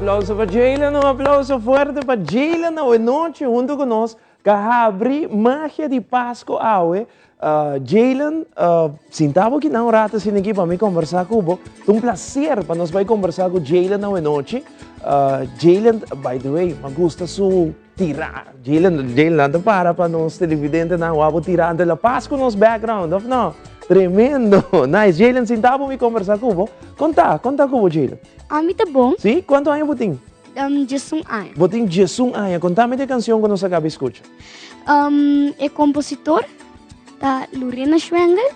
aplauso pa Jaylen, un aplauso fuerte pa Jaylen awe nochi hunto cu nos ca habri Magia di Pasco awe. Jaylen, sinta bo kinan un rato asina aki pa mi conversa cu bo. Ta un placer pa nos bay conversa cu Jaylen awe nochi. Jaylen, by the way, mi a gusta su tira. Jaylen, Jaylen ta para pa nos televidentenan wak bo tira ante la pas cu nos background, of no? Tremendo! Nice. Jaylen, sinta bo mi conversa cu bo. Con ta? Con ta cu bo, Jaylen? Ami ta bon. Si? Cuanto aña bo tin? Diesun aña. Bo tin diesun aña. Contami di e cancion cu nos a caba scucha. E compositor ta Lorena Schwengel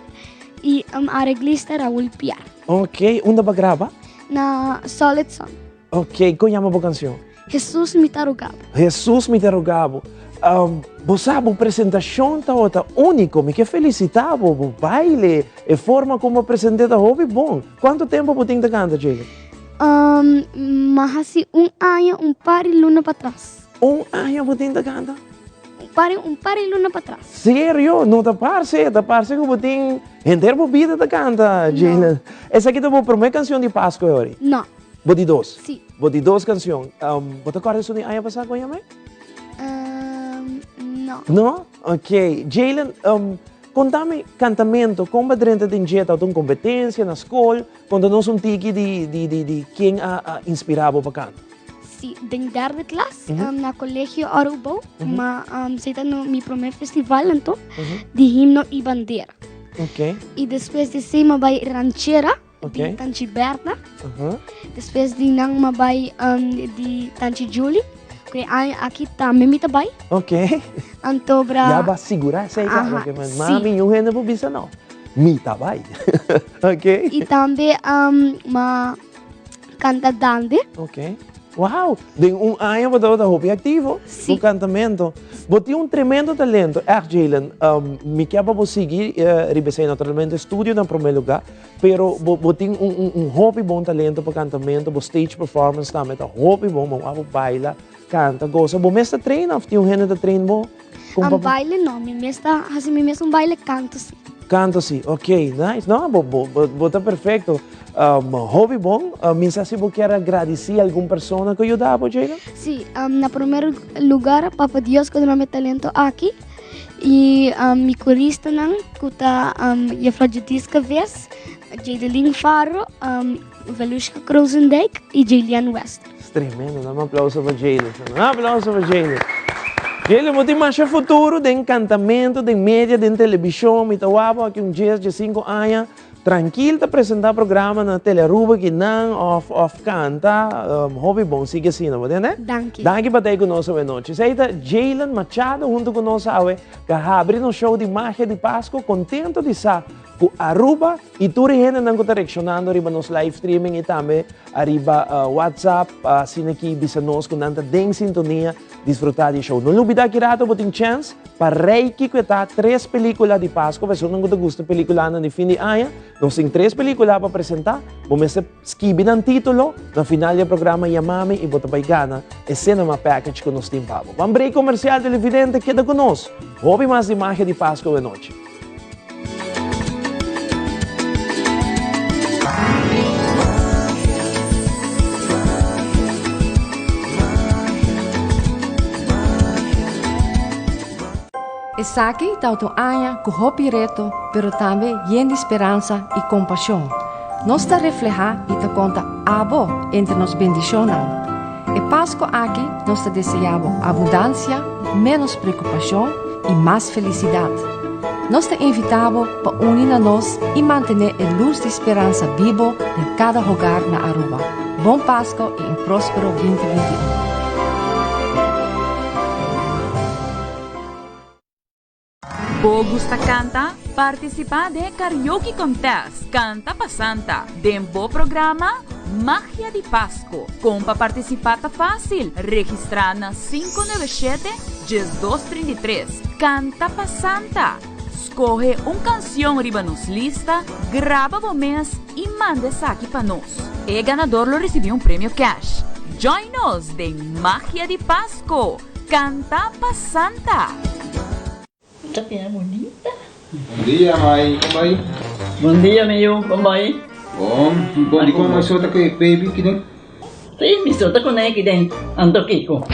y areglista Raul Piar. Ok. Unda bo a graba? Na Solid Sound. Ok, kon yama bo kansion? Hesus mi ta roga bo. Hesus mi ta roga bo. Bo sa bo presentashon tabata úniko, mi ke felisitá bo, bo baile, e forma kon bo present'é ta hopi bon. Kuantu tempu bo tin ta kanta, Jaylen? Mi a hasi un aña un par di luna patras. Un aña bo tin ta kanta? Un par un par di luna patras. Serio? No ta parse, ta parse ku bo tin henter bo bida ta kanta, Jaylen. Esaki ta bo promé kansion di Pasko e ora? No. Bo di dos? Sí. Bo di dos canción. Um, bo ta corda esun di aña pasá con yamé? Um, no. No? Ok. Jalen, um, contame cantamento, con ba drenta den dje? Tabata un competencia na school? Conta nos un tiki di, di, di, di ken a, a inspira bo pa canta. Sí, den derde klas, mm -hmm. um, na Colegio Arubo, mm -hmm. ma um, sei ta no, mi primer festival anto, mm -hmm. di himno y bandera. Ok. Y despues di sei ma bai ranchera. Ok. Di Tanchi Bertha. Uh-huh. Despues di nan m'a bai um, di Tanchi Julie. Ku e aña aki tambe mi ta bai. Ok. Anto bra. Ya ba sigurá esei ka, Aha, porque mi sí. mami niun hende por bisa no. Mi ta bai. Ok. I tambe um, m'a kanta dande. Ok. Wow! Den un aña bo tabata hopi activo Sí. cu cantamento. Bo tin un tremendo talento, echt Jaylen. Um, mi kier pa bo sigui eh, riba esei naturalmente estudio na prome lugar, Pero bo bo tin un un un hopi bon talento pa cantamento, bo stage performance tambe ta hopi bon, bo wou baila, canta, goza. Bo mes ta train of tin un hende ta train bo? Con An pa bo- baile no, mi mes ta hasi mi mes un baile canto si. Canto si, ok, nice. No, bo bo bo bo ta perfecto. Um, hopi bon. Uh, mi sa si bo kier a gradici algun persona cu yuda bo, Jayden? Si, um, na primer lugar Papa Dios cu duna mi talento aki. Y mi coristanan cu ta Juffrouw Judiska Ves, Jadeline Farro, Velushka Krozendijk y Jaylian West. Es tremendo, dame un aplauso pa Jaylen. Un aplauso pa Jaylen. Jaylen, bo tin masha futuro den cantamento, den media, den television. Mi ta wak bo aki un dies, diescinco aña. Trankil ta presenta programa na Telearuba kinan of of canta hopi bon sigui asina bo tende? Danki. Danki pa ta ku nos awe nochi. Esei ta Jaylen Machado hunto ku nos awe ka habri nos show di Magia di Pasco kontento di sa ku Aruba i tur e hendenan ku ta reakshonando riba nos live streaming i tambe ariba WhatsApp asina ki bisa nos ku nan ta den sintonia disfruta di e show. No lubida ki rato bo tin chèns. Pa rei kiko e ta tres pelicula di Pasco, personanan ku ta gusta peliculanan di fin di aña, nos tin tres pelicula pa presenta, bo mester skibi nan titulo, na final di e programa yama mi i bo ta bai gana e cinema package ku nos tin pa bo. Ban break comercial televidente, keda ku nos, hopi mas di magia di Pasco awe nochi. Esaki ta otro aña ku hopi reto, pero tambe yen di speransa i kompashon. Nos ta reflehá i ta konta abo entre nos bendishonnan. E Pasko aki nos ta deseá bo abundansia, ménos preokupashon i mas felisidat. Nos ta invitá bo pa uni na nos i mantené e lus di speransa bibo den kada hogar na Aruba. Bon Pasko i un próspero binti binti un! Bo gusta canta? Participa den e Karaoke Contest Canta pa Santa den bo programa Magia di Pasco. Con pa participa ta facil, registra na 597 1233. Canta pa Santa! Scoge un cancion riba nos lista, graba bo mes y manda esaki pa nos. E ganador lo ricibi un premio cash. Join nos den Magia di Pasco! Canta pa Santa! Ta bira bunita. Bon dia mai, kon bai? Bon dia mi yu, kon bai? Bon, bon di kon mai so ta ku e baby kiden? Sí, mi so ta kuné aki den, anto kiko?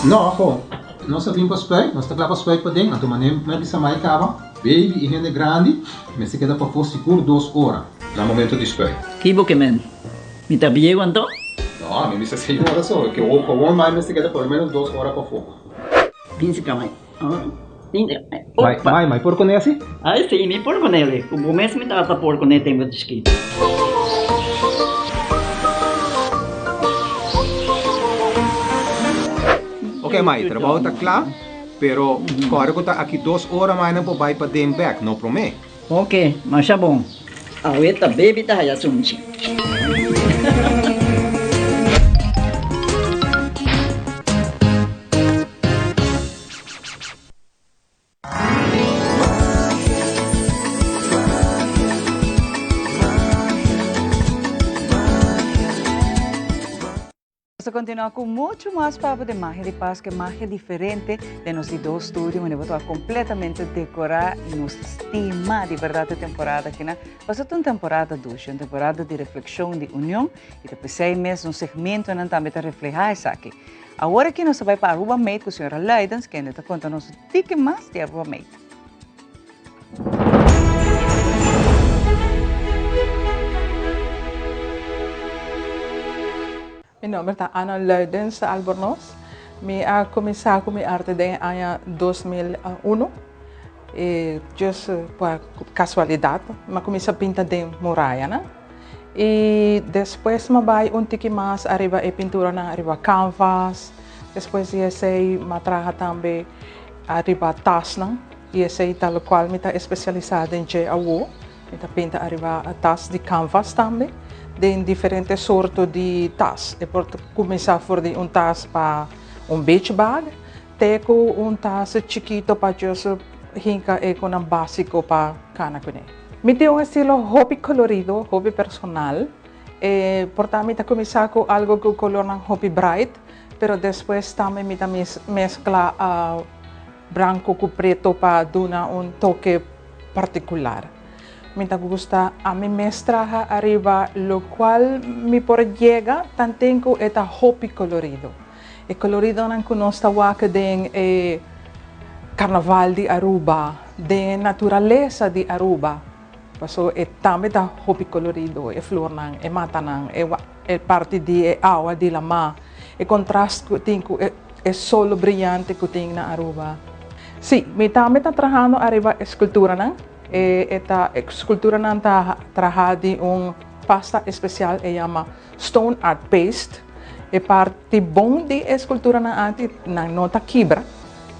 No, ho. Nos a bin pa spuit, nos ta kla pa spuit paden, anto manera mi a bisa mai kaba, baby i hende grandi mester keda pafó sigur dos ora na momento di spuit. Ki bo ke men? Mi ta bieu anto? No, mi bisa señora so, ke gewoon mai mester keda por lo menos dos ora pafó. Bin si ka mai. Mai, mai, mai por kuné asi? Ai si, mi por kuné. Ku bo mes mi tata por kuné tempu di chikito. Ok mai, trabou ta kla, pero kòrda ku ta aki dos ora mai nan por bai paden bèk, no promé. Ok, masha bon. Awe ta baby ta haya sunchi. Nos ta continua cu mucho mas papa de magia di Pascua, magia diferente den nos di dos studio, wanneer bo ta completamente decora y nos ta stima di berdad e temporada aki. Pasobra ta un temporada dushi, un temporada di reflexion, di union y ta pesey mes nos segmentonan tambe ta refleha esaki. Awor aki nos ta bay pa Aruba Made cu señora Luidens, kende ta conta nos un tiki mas di Aruba Made. Mi nomber ta Ana Luidens Albornoz. Mi a cuminsa cu mi arte den aña 2001. E just pa casualidad mi a cuminsa pinta den murayanan. Y despues mi a bay un tiki mas ariba e pinturanan ariba canvas. Despues di esey mi a traha tambe ariba tasnan. Y esey ta locual mi ta especialisa den dje awo. Mi ta pinta ariba tas di canvas tambe, den diferente sorto di tas. E por cuminsa for di un tas pa un beach bag, te cu un tas chikito pa just hinca e conan basico pa cana cune. Mi tin un estilo hopi colorido, hopi personal. E por ta mi ta cuminsa cu algo cu colornan hopi bright, pero despues tambe mi ta mezcla Branco cu preto pa duna un toke particular. Mi ta gusta ami mes traha ariba locual mi por yega tanten cu e ta hopi colorido. E coloridonan cu nos ta wak den e carnaval di Aruba, den e naturalesa di Aruba, paso e tambe ta hopi colorido, e flornan, e matanan, e parti di e awa di lama, e contrast cu tin cu e. E solo briyante cu tin na Aruba. Si, mi tambe ta trahando ariba esculturanan. E e ta esculturanan ta traha di un pasta especial e yama stone art paste. E parti bon di e esculturanan aki nan no ta kibra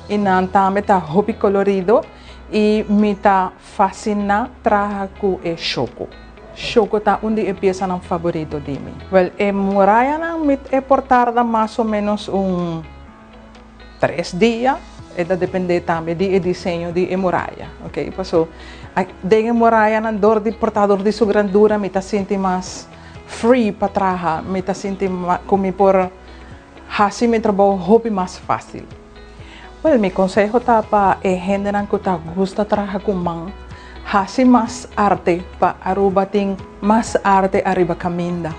y nan tambe ta hopi colorido y mi ta Fasina traha ku e shoko. Shoko ta un di e piesanan faborito di mi. Wel, e murayanan mi e por tarda mas o menos un tres dia. E ta depende tambe di e diseño di e muraya, ok. Paso den e murayanan dor di por ta dor di su grandura mi ta sinti mas free pa traha. Mi ta sinti ku mi por hasi mi trabou hopi mas fácil. Wel, mi conseho ta pa e hendenan cu ta gusta traha cu man, haci mas arte pa Aruba tin mas arte ariba caminda.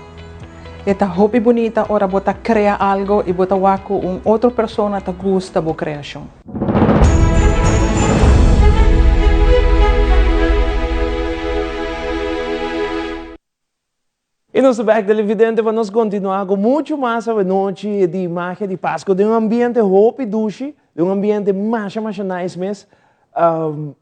E ta hopi bunita ora bo ta crea algo y bo ta wak cu un otro persona ta gusta bo creacion. Y nos ta bek televidente pa nos continua cu mucho mas awenochi di Magia di Pasco den un ambiente hopi dushi, den un ambiente masha masha nice mes.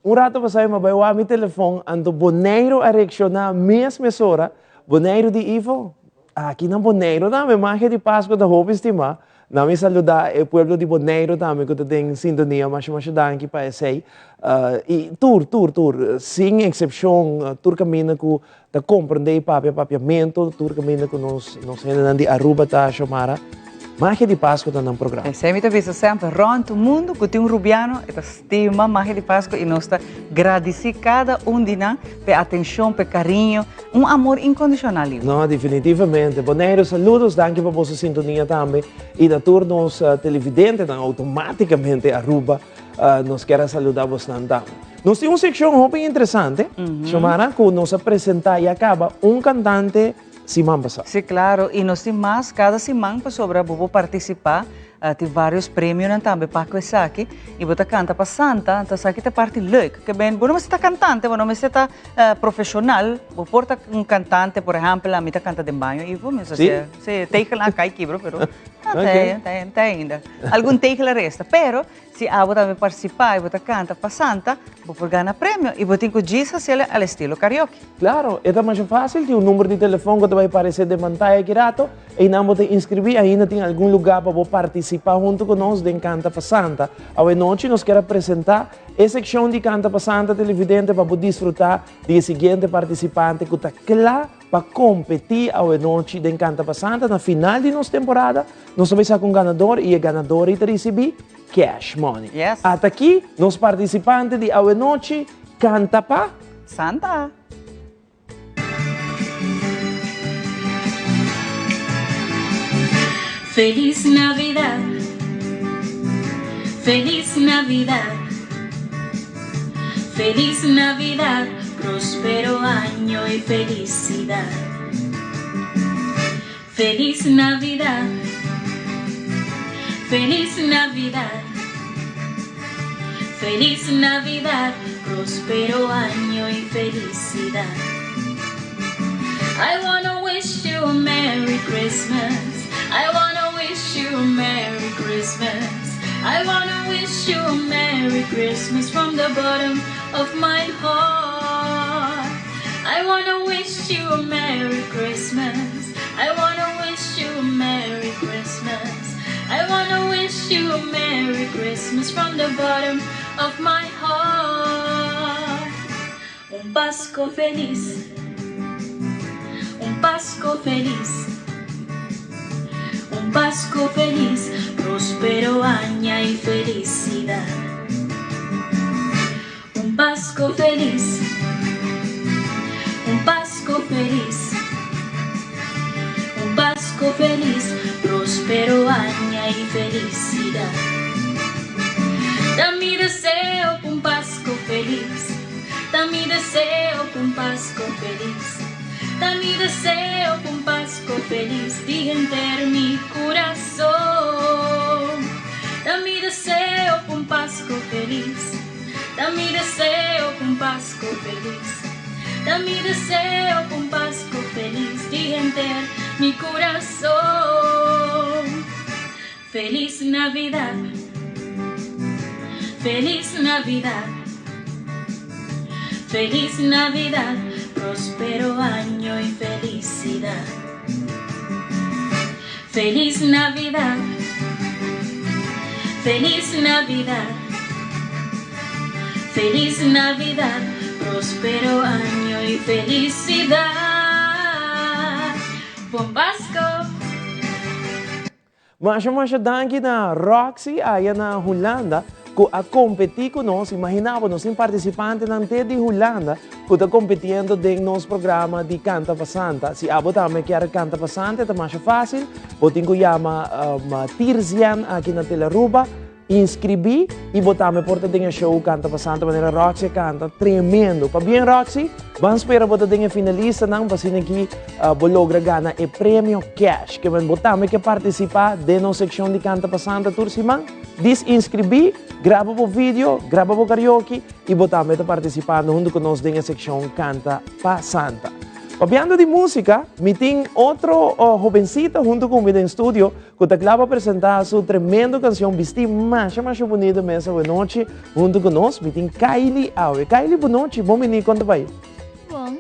Un rato pasá mi a bai wak mi telefon anto Boneiro a reacciona mes mesora. Boneiro di Ivo, aki na Boneiro tambe Magia di Pasco ta hopi stima. Na mi saluda e pueblo di Boneiru tambe ku ta den sintonia. Masha masha danki pa esei. I tur, tur, tur, sin eksepshon, tur kaminda ku ta komprendé i papia papiamentu, tur kaminda ku nos nos hendenan di Aruba ta, Xiomara, Magia di Pasku ta nan programa. Esei mi ta bisa semper, rònt mundu ku tin un rubiano e ta stima Magia di Pasku i nos ta gradisí kada un di nan p'e atenshon, p'e kariño. Un amor incondicional liu. No, definitivamente. Boneiru, saludos, danki pa boso sintonia tambe. Y na tur nos televidentenan, automaticamente Aruba, nos kier a saluda bosnan tambe. Nos tin un seccion hopi interesante, Xiomara, cu nos a presenta y a caba un cantante. siman pasá. Sí, claro. I nos tin mas kada siman pasobra bo por partisipá. Tin vários premionan tambe pa ku esaki. I bo ta kanta pa Santa, anto esaki ta e parti leuk. Ke ben, bo no mester ta kantante, bo no mester ta profeshonal. Bo por ta un kantante, por ehèmpel, ami ta kanta den baño, Ivo, mi sa Sí? si tegel a kai kibra, pero ta ta ainda. Algun tegel a resta. Pero Si abo tambe partisipá i bo ta kanta pa Santa, bo por gana premio i bo tin ku djis hasiel al estilo karaoke. Klaro, e ta masha fásil, tin un number di telefòn ku ta bai paresé den pantaya aki rato, einan bo ta inskribí, ainda tin algun lugá pa bo partisipá huntu ku nos den Kanta pa Santa. Awe nochi nos kier a presentá e sekshon di Kanta pa Santa televidente pa bo disfrutá di e siguiente partisipante ku ta kla pa kompetí awe nochi den Kanta pa Santa. Na final di nos temporada nos ta bai saka un ganador i e ganador ei ta risibí cash money. Yes. Ata aki nos partisipante di awe nochi Kanta pa. Santa. Feliz Navidad, Feliz Navidad, Feliz Navidad, prospero año y felicidad. Feliz Navidad, Feliz Navidad, Feliz Navidad, prospero año y felicidad. I wanna wish you a Merry Christmas. I wanna wish you a Merry Christmas. I wanna wish you a Merry Christmas from the bottom of my heart. I wanna wish you a Merry Christmas. I wanna wish you a Merry Christmas. I wanna wish you a Merry Christmas from the bottom of my heart. Un Pasco feliz. Un Pasco feliz. Un Pasco feliz, prospero aña y felicidad. Un Pasco feliz. Un Pasco feliz. Un Pasco feliz, prospero aña y felicidad. Ta mi deseo un Pasco feliz. Ta mi deseo un Pasco feliz. Ta mi deseo un Pasco feliz di henter mi curason. Ta mi deseo un Pasco feliz. Ta mi deseo un Pasco feliz. Ta mi deseo un Pasco feliz di henter mi curason. Feliz Navidad. Feliz Navidad. Feliz Navidad, prospero año y felicidad. Feliz Navidad. Feliz Navidad. Feliz Navidad, prospero año y felicidad. Bon Pasco! Masha masha danki na Roxy aya na Hulanda ku a kompetí ku nos. Imaginá bo, nos tin partisipantenan te di Hulanda ku ta kompetiendo den nos programa di Kanta pa Santa. Si abo tambe kier kanta pa Santa e ta masha fásil. Bo tin ku yama Tirzian aki na Telaruba. Inscribí y bo tambe por ta den e show Canta pa Santa manera Roxy a canta, tremendo. Pabien Roxy, ban spera bo ta den e finalistanan pa asina ki bo logra gana e premio cash. Ke men bo tambe ke participa den nos seccion di Canta pa Santa tur siman, dis inscribí, graba bo video, graba bo karaoke y bo tambe ta participando hunto cu nos den e seccion Canta pa Santa. Papiando di musica, mi tin otro hobencita hunto cu mi den studio Cu ta cla pa presenta su tremendo cancion Bisti masha masha bunito mes awe nochi hunto cu nos. Mi tin Kylie awe. Kylie bo nochi, bon bini, con ta bay? Bon.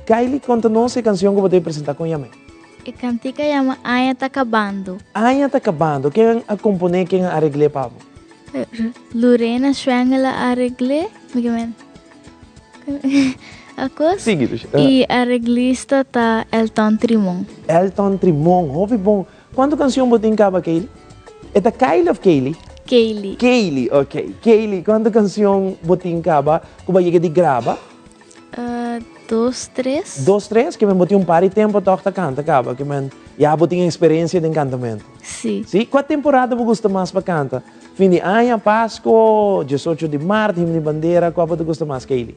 Kylie conta nos e cancion cu bo ta presenta con yam'e? E cantica yama Aña ta cabando. Aña ta cabando. Ken a compone, ken a aregl'e pa bo? Lorena Schwengel a aregl'e, mi ke men. Akos. Sigui, Lucia. I areglista ta Elton Trimon. Elton Trimon, hopi bon. Kuantu kansion bo tin kaba, Kaylee? E ta Kylie of Kaylee? Kaylee. Kaylee, ok. Kaylee, kuantu kansion bo tin kaba ku bo a yega di graba? Dos, tres. Dos, tres? Ke men bo tin un par di tempu tòg ta kanta kaba. Ke men ya bo tin eksperensia den kantamentu. Si. Si? Kua temporada bo gusta mas pa kanta? Fin di aña, Pasco, 18 di maart, Himno di Bandera, cua bo ta gusta mas, Kaylee?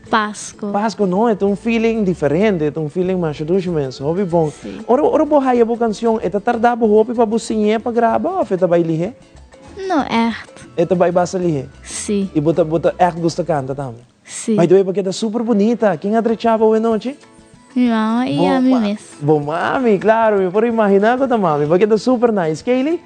Pasco. Pasco no, e ta un feeling diferente, e ta un feeling masha dushi mes, hopi bon. Si. Ora, ora bo haya bo cancion, e ta tarda bo hopi pa bo siñ'é pa graba of e ta bai lihé? No echt. E ta bai basta lihé? Si. I bo ta, bo ta echt gusta canta tambe? Si. By the way, bo keda super bunita, ken a drecha bo awenochi? Mi mama i ami mes. Bo mami, claro, mi por imagina cu ta mami. Bo keda super nice. Kaylee,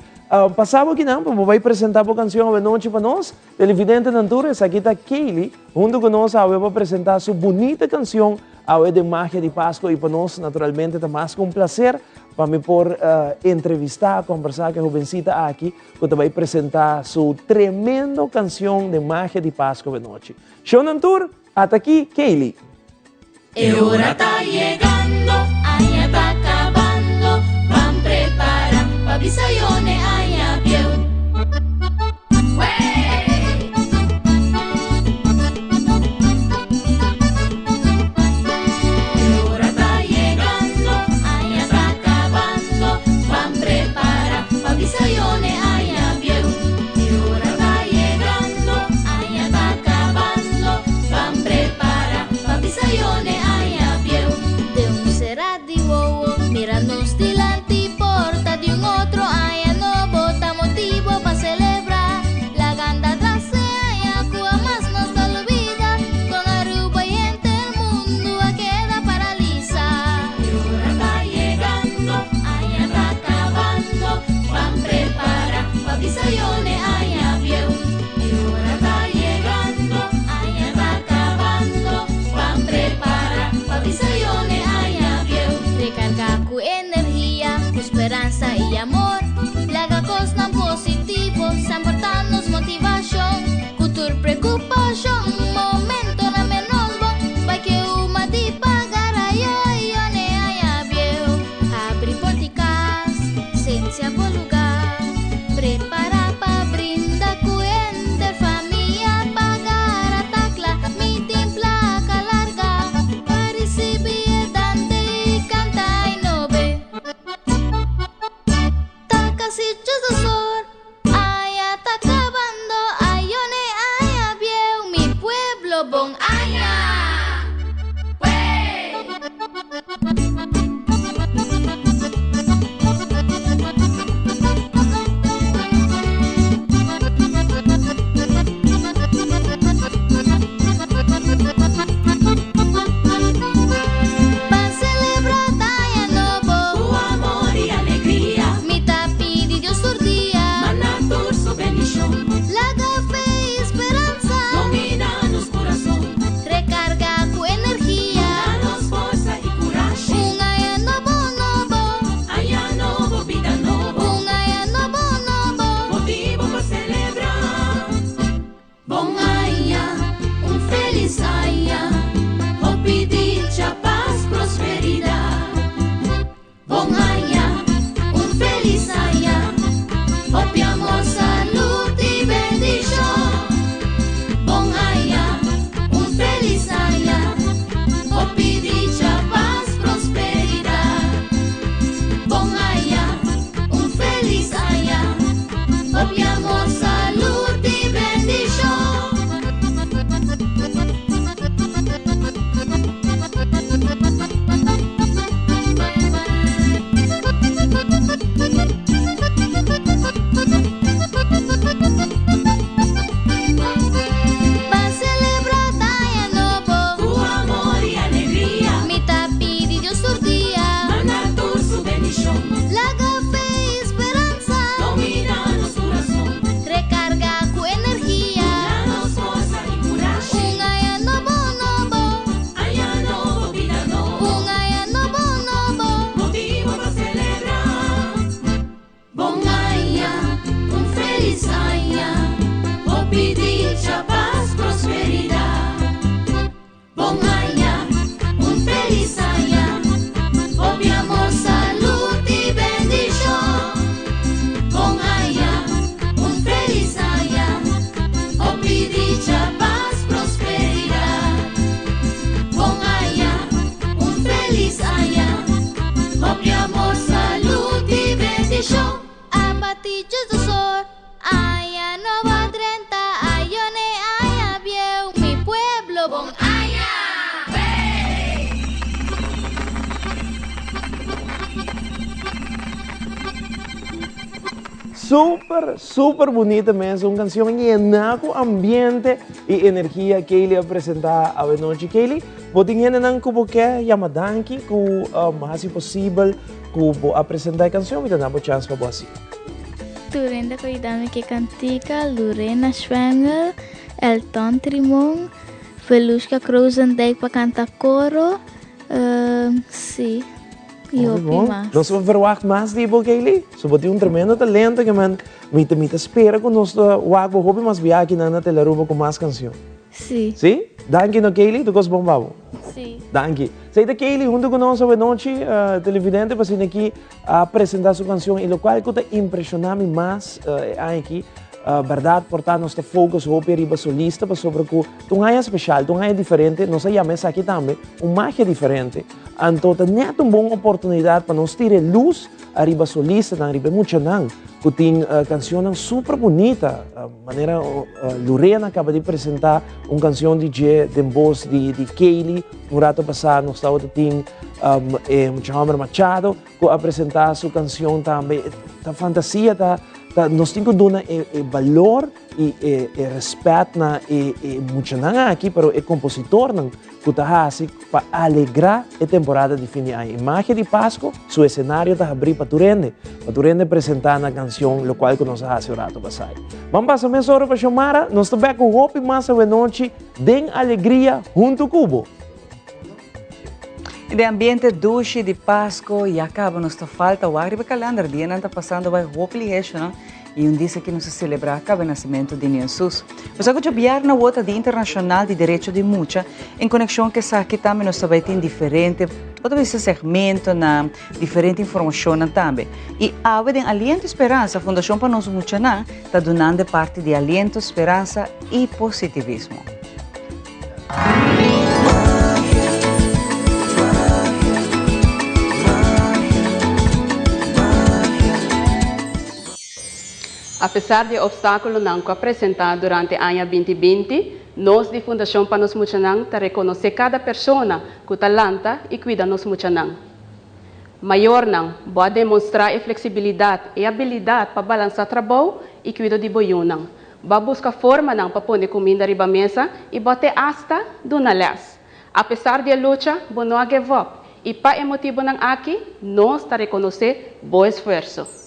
pasa bo kinan pa bo bai presenta bo cancion awenochi pa nos. Televidentenan tur, esaki ta Kaylee hunto cu nos awe pa presenta su bunita cancion awe den Magia di Pasco y pa nos naturalmente ta mas cu un placer pa mi por entrevista, combersa cu e hobencita aki cu ta bay presenta su tremendo cancion den Magia di Pasco awenochi. Shownan tur, ata aki Kaylee. E ora ta yegando, aña ta kabando, ban prepara pa bisa yone aña bieu. Wey! E ora ta yegando, aña ta kabando, ban prepara pa bisa yone aña bieu. E ora ta yegando, aña ta kabando, ban prepara pa bisa yone aña bieu. De un será di wowo, mira nos dilanti porta di un otro aña. Super, super bunita mes. Un canción llena cu ambiente y energia Kaylee a presenta awe nochi. Kaylee, bo tin hendenan cu bo ke yama danki cu um, hasi posibel cu bo a presenta e cancion? Mi ta na bo chance pa bo hasi. Tur hende cu yuda mi cu e cantica, Lorena Schwengel, Elton Trimon, Velushka Krozendijk pa canta coro, um, si. Y hopi mas. Nos por verwacht mas di bo, Kaylee? So bo tin un tremendo talento ke men mi ta mi ta spera ku nos ta wak bo hopi mas bia akinan na Telearuba ku mas kansion. Si. Si? Danki no Kaylee, tur kos bon pa bo? Si. Danki. Esei ta Kaylee huntu ku nos awe nochi, televidente pa asina aki a presenta su kansion y lokual ku ta impreshona mi mas e aña aki, bèrdat por ta nos ta focus hopi riba solista pasobra ku ta un aña speshal, ta un aña diferente, nos a yama esaki tambe un magia diferente. Anto ta nèt un bon oportunidat pa nos tira e lus ariba solistanan, riba e muchanan ku tin kansionnan super bunita, manera Lorena kaba di presentá un kansion di dje den bos di Kaylee. Un rato pasá nos tabata tin e mucha hòmber Machado ku a presentá su kansion tambe. Ta fantasia, ta nos tin ku duna e balor i e rèspèt na e muchanan aki, pero e kompositornan ku ta hasi pa alegrá e temporada di fin di aña. E magia di Pasco, su esenario ta habrí pa tur hende, pa tur hende presentá nan kansion, lokual ku nos a hasi un rato pasai. Ban pasa mesora pa Xiomara, nos ta bèk ku hopi mas awenochi den alegria huntu ku bo! Den ambiente dushi di Pasco ya caba nos ta falta wak riba kalender dianan ta pasando bai hopi liheshonan y un disa ki nos ta celebra caba e nacimento di Jesus. Nos a cucha bierna awor ta Dia Internacional di Derecho di Mucha en conexion cu esaki tambe nos ta bai tin diferente bo ta bisa segmentonan diferente informacionnan tambe y awe den Aliento y Speransa Fundacion pa Nos Muchanan ta dunando e parti di aliento, speransa y positivismo. Apesar di e obstákulonan ku a presentá durante aña 2020, nos di Fundashon pa Nos Muchanan ta rekonosé kada persona ku ta lanta i kuida nos muchanan. Mayornan, bo a demonstrá e fleksibilidat i abilidat pa balansá trabou i kuido di bo yunan. Bo a buska formanan pa pone kuminda riba mesa i bo te asta duna lès. Apesar di e lucha, bo no a give up i pa e motibunan aki nos ta rekonosé bo esfuerso.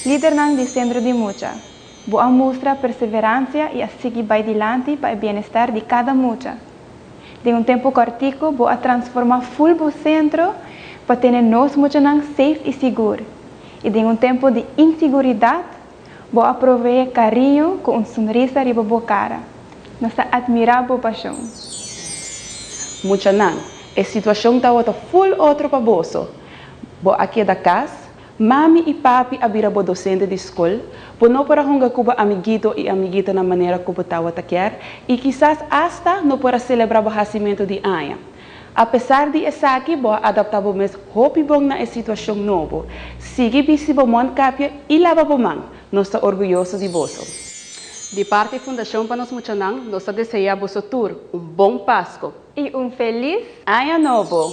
Lidernan di Sentro di Mucha, bo a mustra perseveransia i a sigui bai dilanti pa e bienestar di kada mucha. Den un tempu kòrtiku bo a transformá ful bo sentro pa tene nos muchanan safe i sigur. I den un tempu di insiguridat, Bo a proveé kariño ku un sonrisa riba bo kara. Nos ta atmirá bo pashon. Muchanan, e situashon tabata ful otro pa boso. Bo a keda kas, mami i papi a bira bo dosente di skol, bo no por a hunga ku bo amiguito i amiguitanan manera ku bo tabata kier i kisas asta no por a selebrá bo hasimentu di aña. Apesar di esaki, bo a adaptá bo mes hopi bon na e situashon nobo. Sigui bisti bo mondkapje i laba bo man. Nos ta orguyoso di boso. Di parti Fundashon pa Nos Muchanan, nos ta deseá boso tur un bon Pasko. I un felis. Aña Nobo!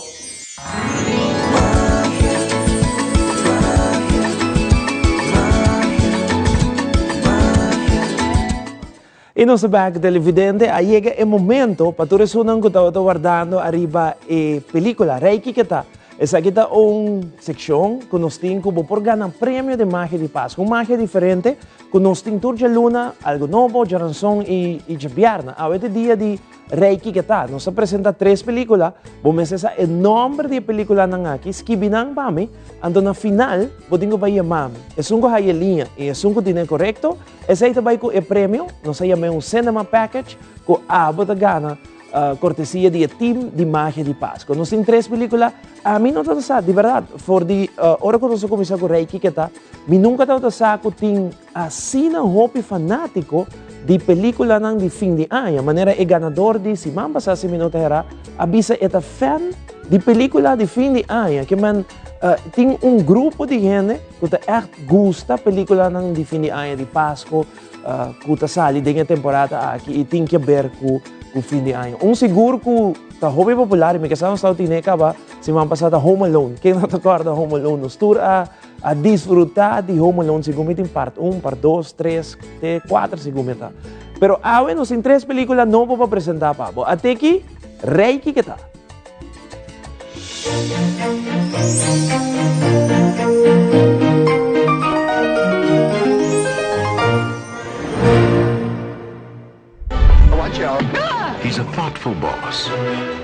I nos ta bek televidente, a yega e momento pa tur esunnan ku tabata wardando ariba e pelikula Rei Kiko Ta. Esaki ta un sekshon ku nos tin ku bo por gana premio di Magia di Pasku, un magia diferente ku nos tin tur djaluna, algu nobo, djaranson i djabièrnè. Awe ta e dia di Rei Kiko Ta. Nos ta presenta tres pelikula, bo mester sa e nòmber di e pelikulanan aki, skibi nan pa mi, anto na final bo tin ku bai yama mi. Esun ku haya e liña i esun ku tine korekto, Esei ta bai ku e premio, nos a yam'é un cinema package, ku abo ta gana kortesia di e team di Magia di Pasco. Nos tin tres pelikula, ami no tabata sa, di bèrdat, for di ora ku nos a kuminsá ku Rei Kiketa, mi nunka tabata sa ku tin asina hopi fanátiko di pelikulanan di fin di aña, manera e ganador di siman pasá, si mi no ta herá, a bisa e ta fan di pelikula di fin di aña, ke men tin un grupo di hende ku ta ègt gusta pelikulanan di fin di aña di Pasko ku ta sali den e temporada aki i tin ke ber ku fin di aña. Un sigur ku ta hopi popular i mi ke sa nos tawata tine kaba siman pasá ta Home Alone. Ken no ta kòrda Home Alone? Nos tur a. a disfruta di Home Alone segun mi tin part un, part dos, tres te cuater segun mi ta. Pero awe nos tin tres pelicula nobo pa presenta pa bo. Ateki, Reiki ke ta. Watch out. He's a thoughtful boss.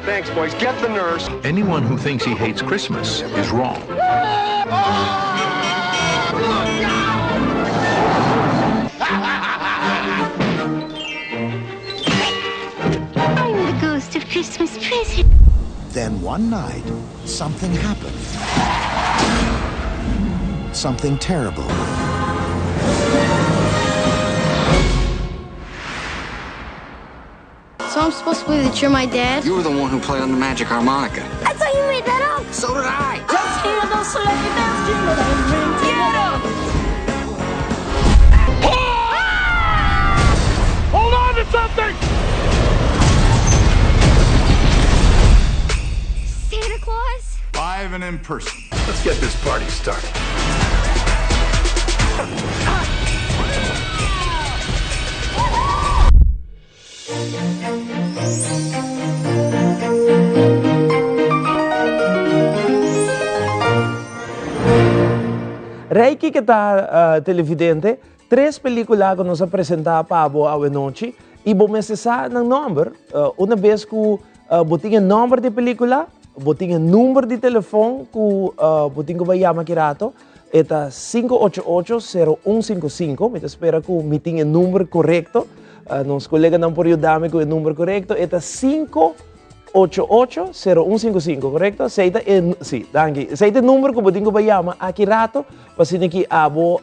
Thanks, boys. Get the nurse. Anyone who thinks he hates Christmas is wrong. I'm the ghost of Christmas present. Then one night, something happened. Something terrible. So I'm supposed to believe that you're my dad? You were the one who played on the magic harmonica. I thought you made that up! So did I! Let's hear those sleigh bells jingle and ring. Get 'em! Hold on to something! Santa Claus? Live and in person. Let's get this party started. Reiki ke ta televidente, tres pelicula ku nos a presenta pa bo awe nochi i bo mester sa nan nomber. Una bes ku bo tin e nomber di pelicula, bo tin e number di telefon ku bo tin ku bai yama ki rato. E ta 588-0155. Mi ta spera ku mi tin e number korekto. Nos koleganan por yuda mi ku e number korekto. E ta 588-0155, korekto? Esei ta e, si, danki. Esei ta e number ku bo tin ku bai yama aki rato pa asina ki abo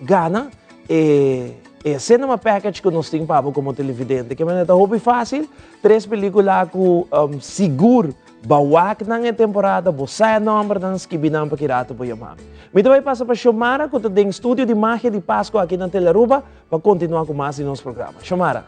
gana e e cinema package ku nos tin pa abo komo televidente. Ke manera ta hopi fásil, tres pelíkula ku sigur Ba wak nan e temporada, bo sa e nombernan, skibi nan pa ki rato bo yama mi. Mi ta bai pasa pa Xiomara ku ta den studio di Magia di Pasco aki na Telearuba pa kontinua ku mas di nos programa. Xiomara.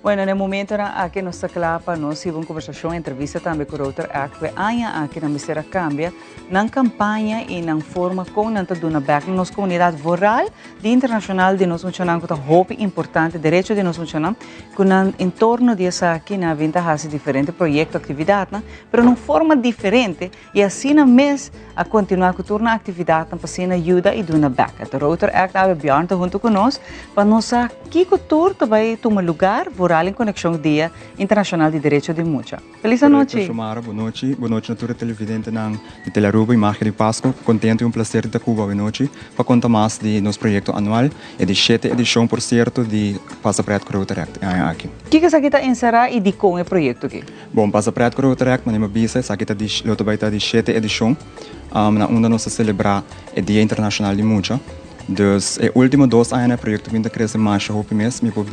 Bueno, na e momentonan aki nos ta kla pa nos hiba un kombersashon, entrevista tambe ku Rotaract. Ku e aña aki nan mester a kambia nan kampaña i nan forma kon nan ta duna bèk na nos komunidat voral di internashonal di nos muchanan ku ta hopi importante, derecho di nos muchanan. Ku nan entorno di esaki nan a bin ta hasi diferente proyekto, aktividatnan, pero na un forma diferente i asina mes a kontinuá ku tur nan aktividatnan pa asina yuda i duna bèk. E Rotaract awe Bjorn ta huntu ku nos pa nos sa kiko tur ta bai tuma lugar vooral en konekshon ku Dia Internashonal di Derecho di Mucha. Felis anochi! Korekto Xiomara, bo nochi. Bo nochi na tur e televidentenan di Telearuba i Magia di Pasco. Kontentu i un plaser di ta ku bo awe nochi pa konta mas di nos proyekto anual, e di shete edishon por sierto di Pasa Pret ku Rotaract e aña aki. Kiko esaki ta enserá i dikon e proyekto aki? Bon, Pasa Pret ku Rotaract, manera mi a bisa, esaki ta di lo ta bai ta di shete edishon na unda nos ta selebrá e Dia Internashonal di Mucha. Dus e ultimo dos añanan e proyekto bin ta krese masha hopi mes. Mi por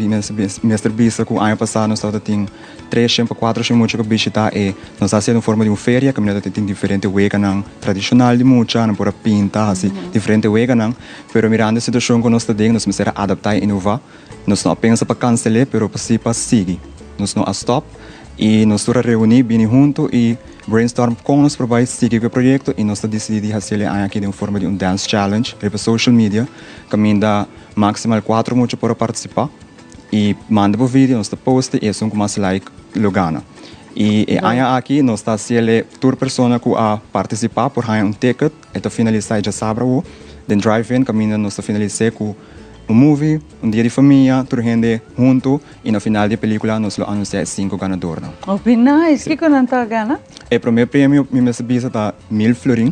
mester bisa ku aña pasá nos tabata tin Treshen pa kuatroshen mucha ku bishita e nos a hasi den forma di un feria kaminda ta tin diferente weganan tradishonal di mucha, nan por a pinta, hasi diferente weganan, pero mirando e situashon ku nos ta den nos mester a adaptá i inová. Nos no a pensa pa kansel'é pero pa si pa sigui. Nos no a stòp i nos tur a reuní bini huntu i brainstorm kon nos por bai sigui ku e proyekto i nos ta disidí di hasiel e aña aki den forma di un dance challenge riba social media kaminda maksimal kuatro mucha por a partisipá. I manda bo video, nos ta post i esun ku mas like lo gana. I e aña aki nos ta hasiel tur persona ku a partisipá por haña un ticket, e ta finalisá e djasabra awo den drive-in kaminda nos ta finalis'é ku un movie, un dia di famia, tur hende huntu i na final di e pelikula nos lo anunsiá e sinku ganadornan. Hopi nice! Kiko nan ta gana? E promé premio mi mester bisa ta mil florin,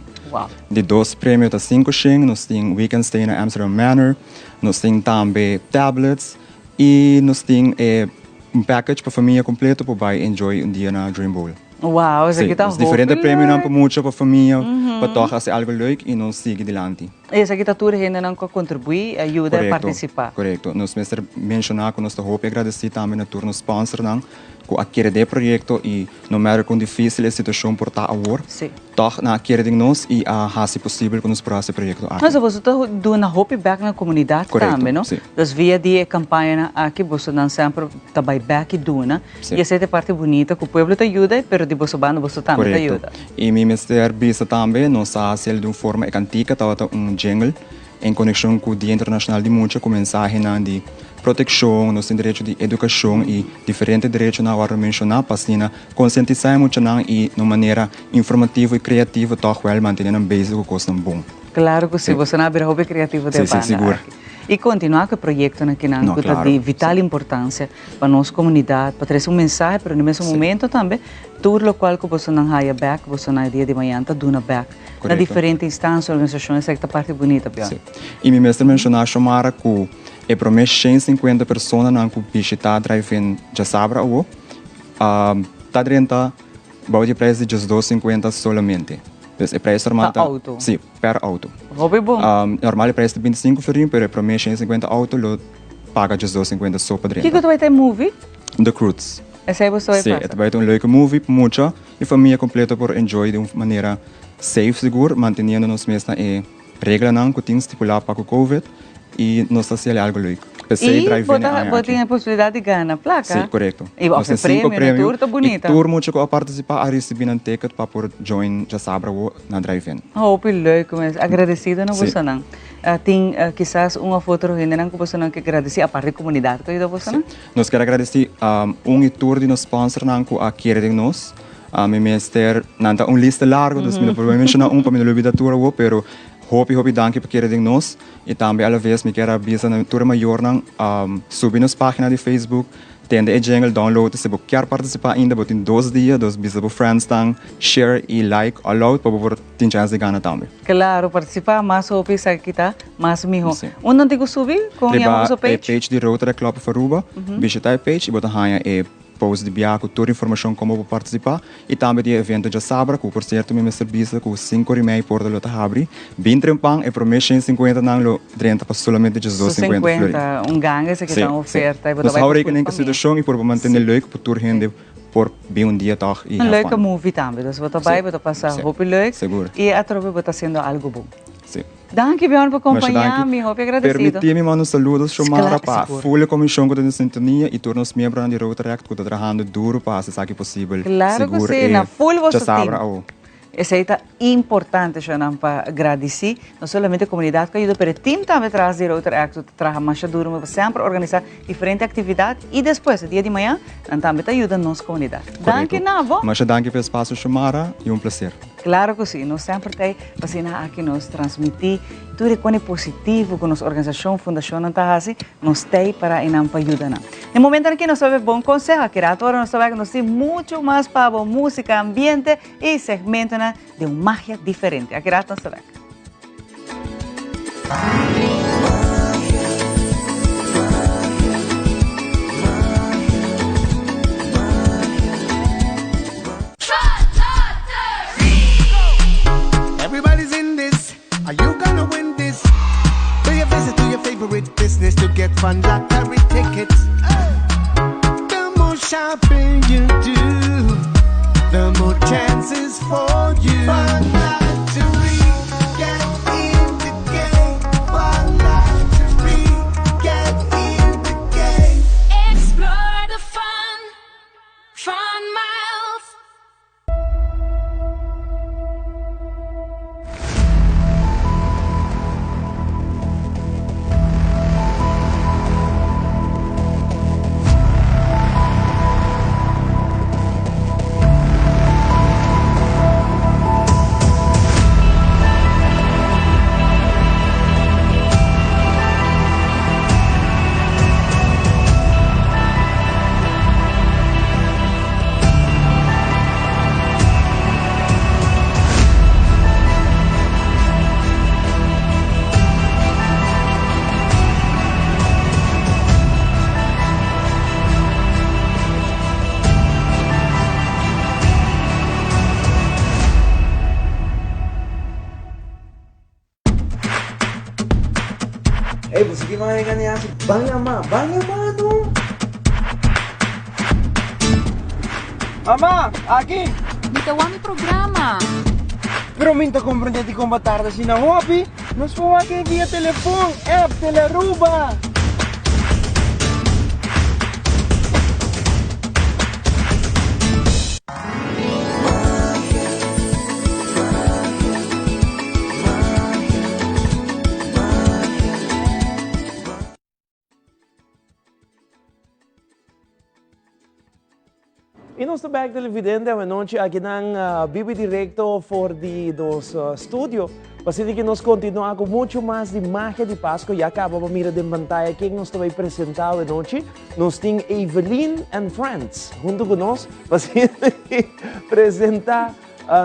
di dos premio ta 500, nos tin weekend stay na Amsterdam Manor, Nos tin tambe tablets y nos tin e un package pa famia completo por bay enjoy un dia na Dream Bowl. Wow, esaki ta hopi Diferente leuk. premionan pa mucha, pa famia, pa toch haci algo leuk y nos sigui dilanti. Esaki ta tur hendenan ku a kontribuí, a yuda i partisipá. Korekto. Nos mester menshoná ku nos ta hopi agradesí tambe na tur nos sponsornan ku a kere den e proyekto i no matter kon difísil e situashon por ta awor, tòg nan a kere den nos i a hasi posibel ku nos por hasi e proyekto aki. Entonces boso ta duna hopi bèk na komunidat tambe, no? Korekto, si. Dus via di e kampañanan aki bosonan semper ta bai bèk i duna. I esei ta e parti bunita ku pueblo ta yuda, pero di boso banda boso tambe ta yuda. Korekto. I mi mester bisa tambe, nos a hasi el di un forma, e kantika tabata un jingle en konekshon ku Dia Internashonal di Mucha ku mensahenan di protekshon, nos tin derecho di edukashon i diferente derechonan a wòrdu menshoná pa asina konsientisá e muchanan i na un manera informativo i kreativo tòg wèl mantené nan bezig ku kosnan bon. Klaro ku si, boso nan a bira hopi kreativo den e banda aki. I kontinuá ku e proyektonan kinan ku ta di vital importansia pa nos komunidat, pa trese un mensahe, pero na e mesun momento tambe tur lokual ku bosonan haya bèk, bosonan e dia di mañana ta duna bèk na diferente instansia, organisashon, esaki ta parti bunita, Bjorn. Sí. I mi mester menshoná, Shomara, ku e promé 150 personanan ku bishitá Drive-In djasabra awo, ta drenta bou di e preis di 12,50 solamente. Dus e preis normal ta. Pa outo? Sí, per outo. Hopi bon. Normal e preis ta 25 florin, pero e promé 150 outo lo paga 12,50 so pa drenta. Kiko ta bai ta e movie? The Croods. Esei bo soy Sí, pasa? e ta bai ta un leuke movie pa mucha y famia completo por enjoy di un manera safe, sigur, manteniendo nos mes na e reglanan cu tin stipula pa cu covid y nos ta haci algo leuk. P'esei Y drive bo in e ta aña bo aki. tin e posibilidad di gana placa. Sí, corecto. Y Nos of tin e cinco premio, premio tur ta y bunita. tur mucha cu a participa a ricibi nan ticket pa por join djasabra awo na drive in. Hopi leuk mes. Agradecido na Sí. bosonan. Tin kisas un of otro hendenan ku bosonan ke gradisí aparte di komunidat ku a yuda bosonan? Sí. Nos kier a gradisí un i tur di nos sponsornan ku a kere den nos. Mi mester, nan ta un lista largo, dus mi no por menshoná un pa mi no lubida tur awor, pero hopi hopi danki pa kere den nos. I tambe alaves mi kier a bisa na tur e mayornan subi nos página di Facebook, Tende e jingle, download e si bo kier participa ainda bo tin dos dia, dus bisa bo friendsnan share y like all out pa bo por tin chance di gana tambe. Claro, participa mas hopi esaki ta mas miho. Si. Unda nan tin cu subi? Con yama Riba boso e page? page di Rotary Club of Aruba, bishita e page y bo ta haña e post di bia cu tur informacion como bo participa y tambe di e evento djasabra cu por cierto mi mester bisa cu cinco ori mei porta lo ta habri. Bin trempan e prome 150 nan lo drenta pa solamente 12,50 florin. 50, un ganga esaki ta un oferta y bo ta Nos bai hou cu full rekening cu famia. situacion y por bo mantene leuk pa tur hende por bin un dia tog y Un have leuke fun. movie tambe, dus bo ta bai bo ta pasa hopi leuk Sigur. y atrobe bo ta haciendo algo bon. Si. Danki Bjorn pa Masha compaña danki. mi, hopi agradecido. Permiti mi manda un saludo Xiomara pa Sigur. full e comision cu ta den sintonia y tur nos miembronan di Rotaract cu ta trahando duro pa haci esaki posibel. Claro cu Sigur si, e na full boso djasabra team. awo. Esei ta importante shownan pa gradisí no solamente komunidat ku a yuda pero e tim tambe tras di Rotaract ku ta traha masha duru pa semper organisá diferente aktividat i despues e dia di mañan nan tambe ta yuda nos komunidat. Danki Korekto. na bo. Masha danki pa e espasio Xiomara i un plaser. Klaro ku si, nos semper ta ei pa asina aki nos transmití tur e kone positivo ku nos organisashon, fundashonnan ta hasi, nos ta ei para einan pa yuda nan. Na e momentonan aki nos ta bai bon konseho, aki rato ora nos ta bai ku nos tin muchu mas pa bo músika, ambiente i segmentonan di un magia diferente. Aki rato nos ta bek. Everybody's in this. Are you gonna win this? Pay a visit to your favorite business to get fun lottery tickets. The more shopping you do, the more chances for you. Fun lottery, get in the game. Fun lottery, get in the game. Explore the fun, fun miles. wega ni hasi. Ban yama, ban yama no. Mama, aki! Mi ta wak mi programa. Pero mi ta comprende di con bo tarda asina hopi. Nos por wak e via telefon, app, Telearuba. Y nos ta back televidente anochi aki nan bibi directo for di nos studio. Asina ki nos continua cu mucho mas di magia di Pasco. Ya caba pa mira den pantaya ken nos ta bay presenta anochi. Nos tin Evelyn and Friends hunto cu nos pa asina presenta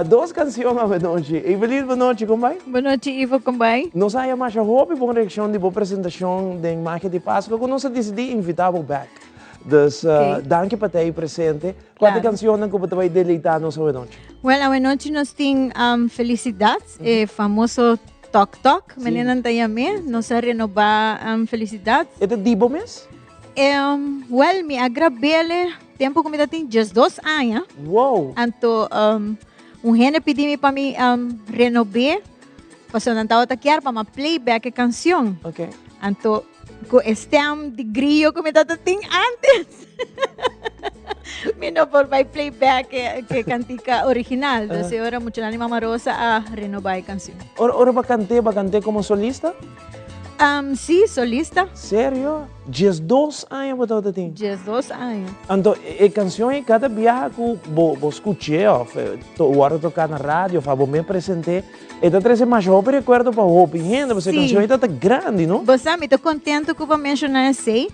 dos cancion anochi. Evelyn, bonochi, con bay? Bonochi Ivo, con bay? Nos a haya masha hopi bon reaccion di bo presentacion den Magia di Pasco cu nos a dicidi invita bo back. Dus danki pa ta ei presente. Cua ta e cancionnan cu bo ta bay deleita nos awenochi? Well, awenochi nos tin Felicidad, e famoso Tok Tok, menenan ta yam'é. Nos a renoba Felicidad. E ta di bo mes? Well, mi a grab'el tempo cu mi ta tin diesdos aña. Wow! Anto un hende pidi mi pa mi renob'é, pasobra nan tabata kier pa mi a playback e cancion. Anto Cu e stem di grillo cu mi tata tin antes. mi no por bai playback e, e cantica original. Dus uh. ora mucho di Mama Rosa a renoba e canción. Ora, ora ba cante, ba cante como solista? Um, sí, solista. Serio? 12 aña bo tata tin? 12 aña. Anto, e, e canción e cada biaha cu bo, bo scuché of eh, to, ora toca na radio of abo me presenté, E ta trece masha hopi recuerdo pa hopi hende, pasobra e cancion ei ta ta grandi, no? Bo sa, mi ta contento cu bo a menciona esey.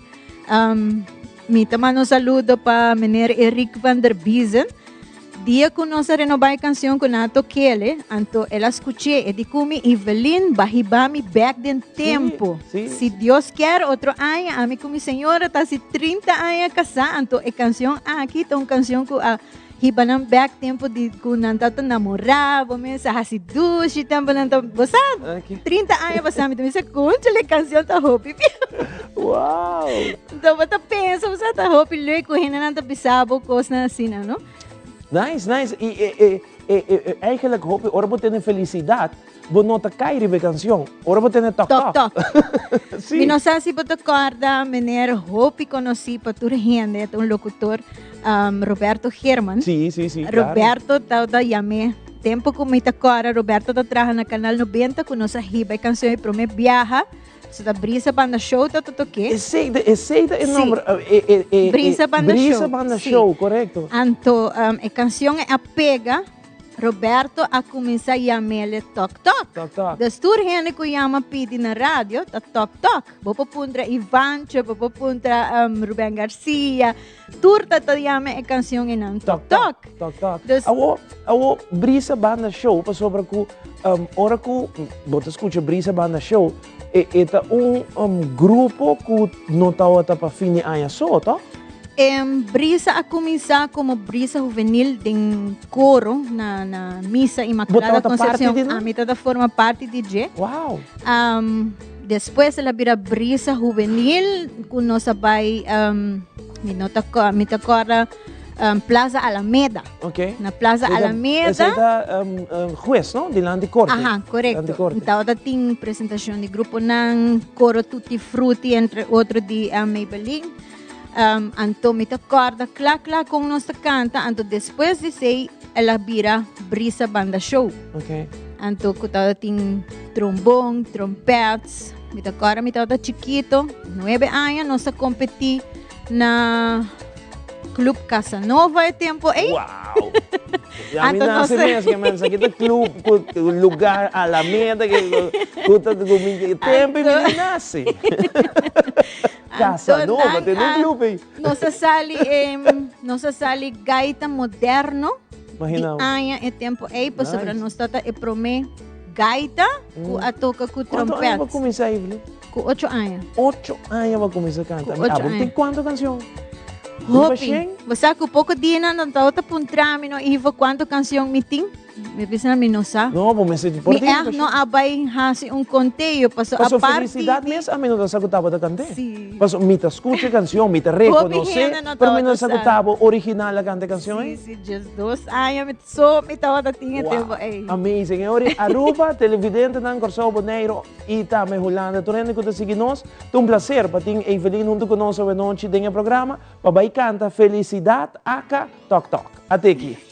Um, mi ta manda un saludo pa meneer Eric van der Biezen. Dia cu nos a renoba e cancion cu nan a tokele, anto el a scuché, e di cu mi, Evelyn, ba hiba mi bek den tempo. Si Dios kier, otro aña, ami cu mi señora ta haci 30 aña casá, anto e cancion aki ta un cancion cu a Hiba nan bek tempo di ku nan tabata namorá, bo mester a hasi dushi tempo nan ta, bo sa, 30 aña pasá mi ta bisa kónchale kanshon ta hopi bieu. Wow! Anto bo ta pensa, bo sa, ta hopi leuk ku hendenan ta bisa bo kosnan asina, no? Nice, nice. I e, e, e, e, eigenlijk hopi ora bo tene felisidat, Bo no ta kai riba e kanshon. Ora bo tene tok tok. Tok tok. Si. Mi no sa si bo ta kòrda meneer hopi konosí pa tur hende, e ta un lokutor, Roberto Geerman. Si, si, si, klaro. Roberto tabata yam'é. Tempu ku mi ta kòrda Roberto ta traha na Kanal Nobenta ku nos a hiba e kanshon e promé biaha. So ta Brisa Banda Show ta ta tok'é. Esei ta, esei ta e nomber. Si. E, e, e, Brisa Banda Show. Brisa Banda Show, korekto. Anto e kanshon e a pega. Roberto a cuminsa yamele Tok Tok. Tok Tok. Dus tur hende cu yama pidi na radio ta Tok Tok. Bo por puntra Ivancho, bo por puntra um, Ruben Garcia. Tur ta ta yama e cancion enan Tok Tok. Tok Tok. Dus, Awo, awo Brisa Banda Show pasobra cu um, ora cu bo ta scucha Brisa Banda Show e, e ta un um, grupo cu no tawata pa fin di aña so, toch? E Brisa a cuminsa como Brisa Juvenil den coro na na Misa Inmaculada Bo tabata parti Concepcion. di nan? Ami tabata forma parti di dje. Wow! Um, despues el a bira Brisa Juvenil cu nos a bay um, mi no ta co- mi ta corda um, Plaza Alameda. Ok. Na Plaza Esey ta- Alameda. Esey ta um, um, juez, no? Dilanti corte. Aha, correcto. Dilanti corte. Tabata tin presentacion di gruponan, coro Tutti Frutti, entre otro di uh, Maybelline. Um, anto mi ta corda cla cla con nos ta canta, anto despues di sei el a bira Brisa Banda Show. Ok. Anto cu tabata tin trombon, trompets, mi ta corda mi tabata chiquito, nuebe aña, nos a competi na Club Casanova e tempo ei. Wow! Ya mi nace mes que men sa kita club cu lugar Alameda que cu ta cu mi tempo mi nace. Casanova, te un club ei. Nos a sali, nos a sali gaita moderno. Di aña e tempo ei, pasobra nos tata e prome gaita ku a toka ku Kuantu trompet. aña bo kuminsá, Evelyn? Ku ocho aña. Ocho aña bo kuminsá kanta. Ku ocho Abo aña. tin kuantu kanshon? Riba Hopi. shen? Bo sa ku poko dianan nan tabata puntra mi no, Ivo, kuantu kanshon mi tin? Mi bisa mi no sa. No, bo mester por Mi echt no a bai hasi un conteo paso Paso aparte felicidad mes ami no ta sa cu tabata cant'é. Sí. Paso mi ta scucha e cancion, mi ta Hopi reconoce, hende no pero mi no tabata sa cu sa. tabo original a canta e cancion ei. Sí, sí, just 2 aña mi so mi tabata tin e Wow, tempo ei. amazing. E ora Aruba, televidentenan, Corsou, Boneiro y tambe Hulanda, tur hende cu ta sigui nos, ta un placer pa tin Evelyn hunto cu nos awenochi den e programa pa bai canta Felicidad aka Tok Tok. Ateki.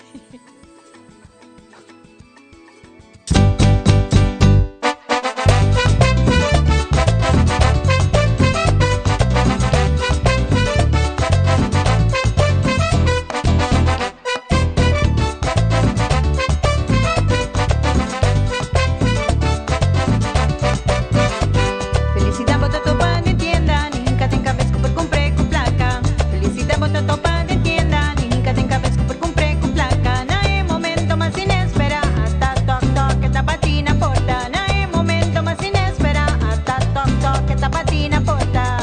Felicidad bo ta topa den tienda, ninka den cabes cu por cumpr'e cu placa. Felicidad bo ta topa den tienda, ninka den cabes cu por cumpr'e cu placa. Na e momento mas inespera, ata tok tok e ta bati na porta. Na e momento mas inespera, ata tok tok e ta bati na porta.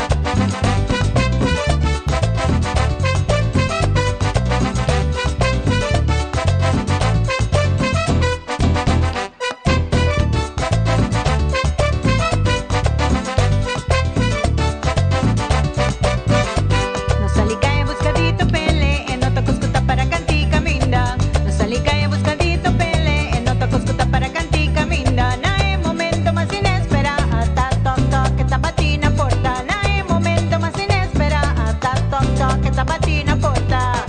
No sali caya busca di topele, e no ta cos cu ta para canti caminda. No sali caya busca di topele, e no ta cos cu ta para canti caminda. Na e momento mas inespera, ata tok tok e ta bati na porta. Na e momento mas inespera, ata tok tok e ta bati na porta.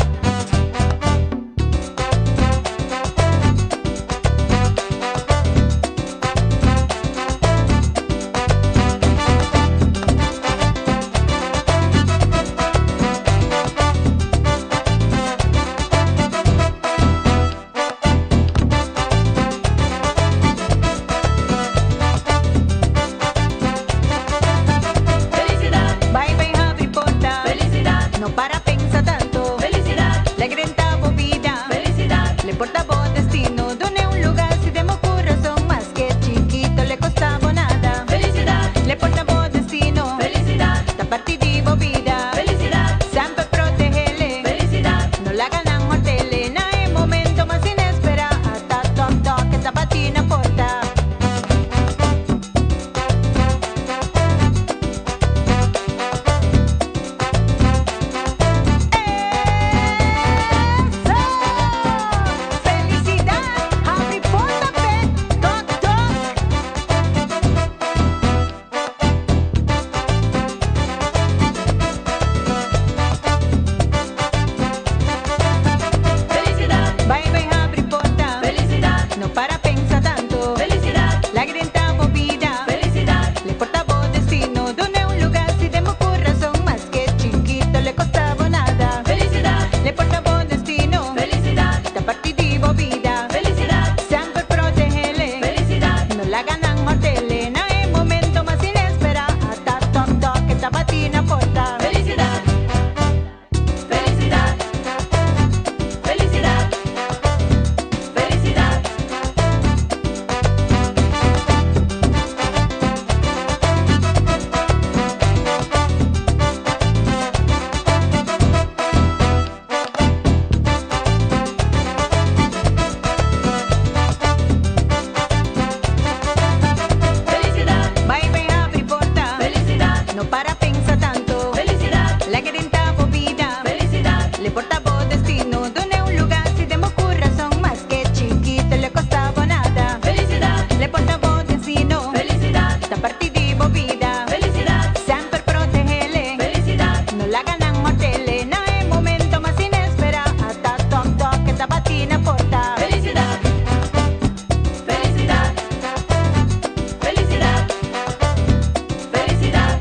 Felicidad. Bai bai habri porta. Felicidad. No para pensa tanto. Felicidad. Alegre bo bida. Felicidad. Le porta bo destino. Done un lugar si demo corazón más que chiquito le costaba nada. Felicidad. Le porta bo destino. Felicidad. Ta parti di bo bida. Felicidad. Sempre protegele. Felicidad. No la ganan mortele. Na e momento mas inespera. Ata tok tok e ta bati na porta. Felicidad, habri porta pe, tok tok. Felicidad. Bai bai habri porta. Felicidad. No para pensa tanto. Felicidad. La grita bo bida. Felicidad. Le porta bo destino. Done un lugar si demo corazón más que chiquito le costaba nada. Felicidad. Le porta bo destino. Felicidad. Ta parti di bo bida. Felicidad. Sempre protegele. Felicidad. No la ganan mortele. Na e momento mas inespera. Ata tok tok e ta bati na porta. Felicidad. Felicidad. Felicidad. Felicidad. Felicidad. Bai bai habri porta. Felicidad. No para pensa tanto. Felicidad. La grita bo bida. Felicidad. Le porta bo destino. Done un lugar si demo corazón más que chiquito le costaba nada. Felicidad. Le porta bo destino. Felicidad. Ta parti di bo bida. Felicidad. Sempre protegele. Felicidad. No la ganan mortele. Na e momento mas inespera. Ata tok tok e ta bati na porta. Felicidad. Felicidad. Felicidad. Felicidad.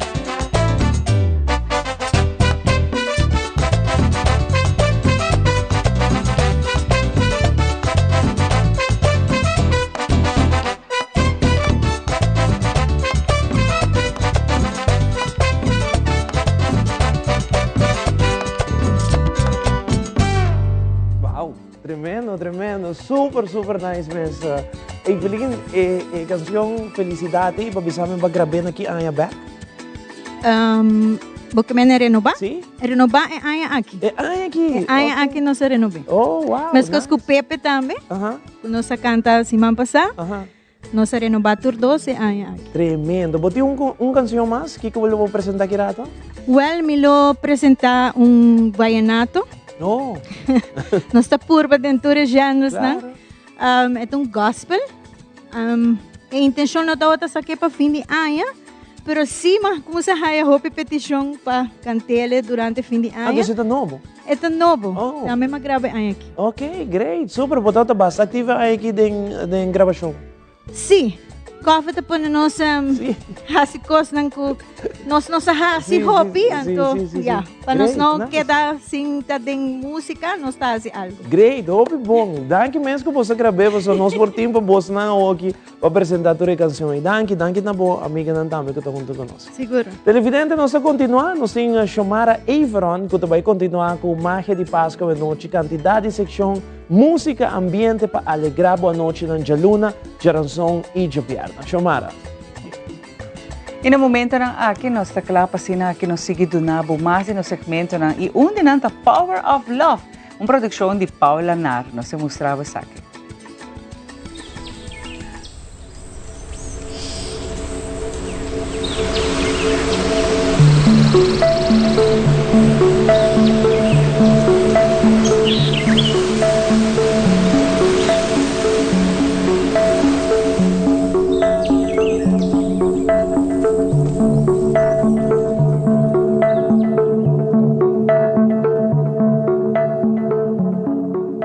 Wow, tremendo, tremendo. Super, super nice mes. Evelyn, e cancion Felicidad, y pa bisa mi bo a grab'é na ki aña back? Bo ke mene renobá? Sí. Renobá e aña aki. E aña aki? E aña aki nos a renob'é. Oh, wow. Meskos ku Pepe tambe, ku nos a kanta siman pasá. Nos a renobá tur dos e aña aki. Tremendo. Bo tin un un kanshon mas? Kiko bo lo por presentá aki rato? Wèl, mi lo presentá un vallenato. Oh. Nos ta purba den tur e géneronan. Claro. E ta un gospel. E intenshon no tabata sak'é pa fin di aña, pero sí m'a kuminsá haya hopi petishon pa kant'el durante fin di aña. Ah, dus e ta nobo? E ta nobo. Oh. Tambe m'a graba e aña aki. Ok, great, super. Bo tabata basta aktivo e aña aki den den grabashon? Sí. Kòfi ta pone nos hasi kosnan ku nos no sa hasi hopi, anto ya, pa nos no keda sin ta den músika, nos ta hasi algu. Great, hopi bon. Danki mes ku boso a grab'é, pasobra nos por tin pa bosnan awoki pa presentá tur e kanshon ei. Danki, danki na bo amiganan tambe ku ta huntu ku nos. Sigur. Televidente, nos ta kontinuá. Nos tin Shomara Everon ku ta bai kontinuá ku Magia di Paskua Anochi, kantidat di sekshon, Músika ambiente pa alegrá bo anochinan djaluna, djaranson i djabièrnè. Xiomara. I na momentonan aki nos ta kla pa asina aki nos sigui duna bo mas di nos segmentonan i un di nan ta Power of Love, un produkshon di Paula Naar. Nos ta mustra bo esaki.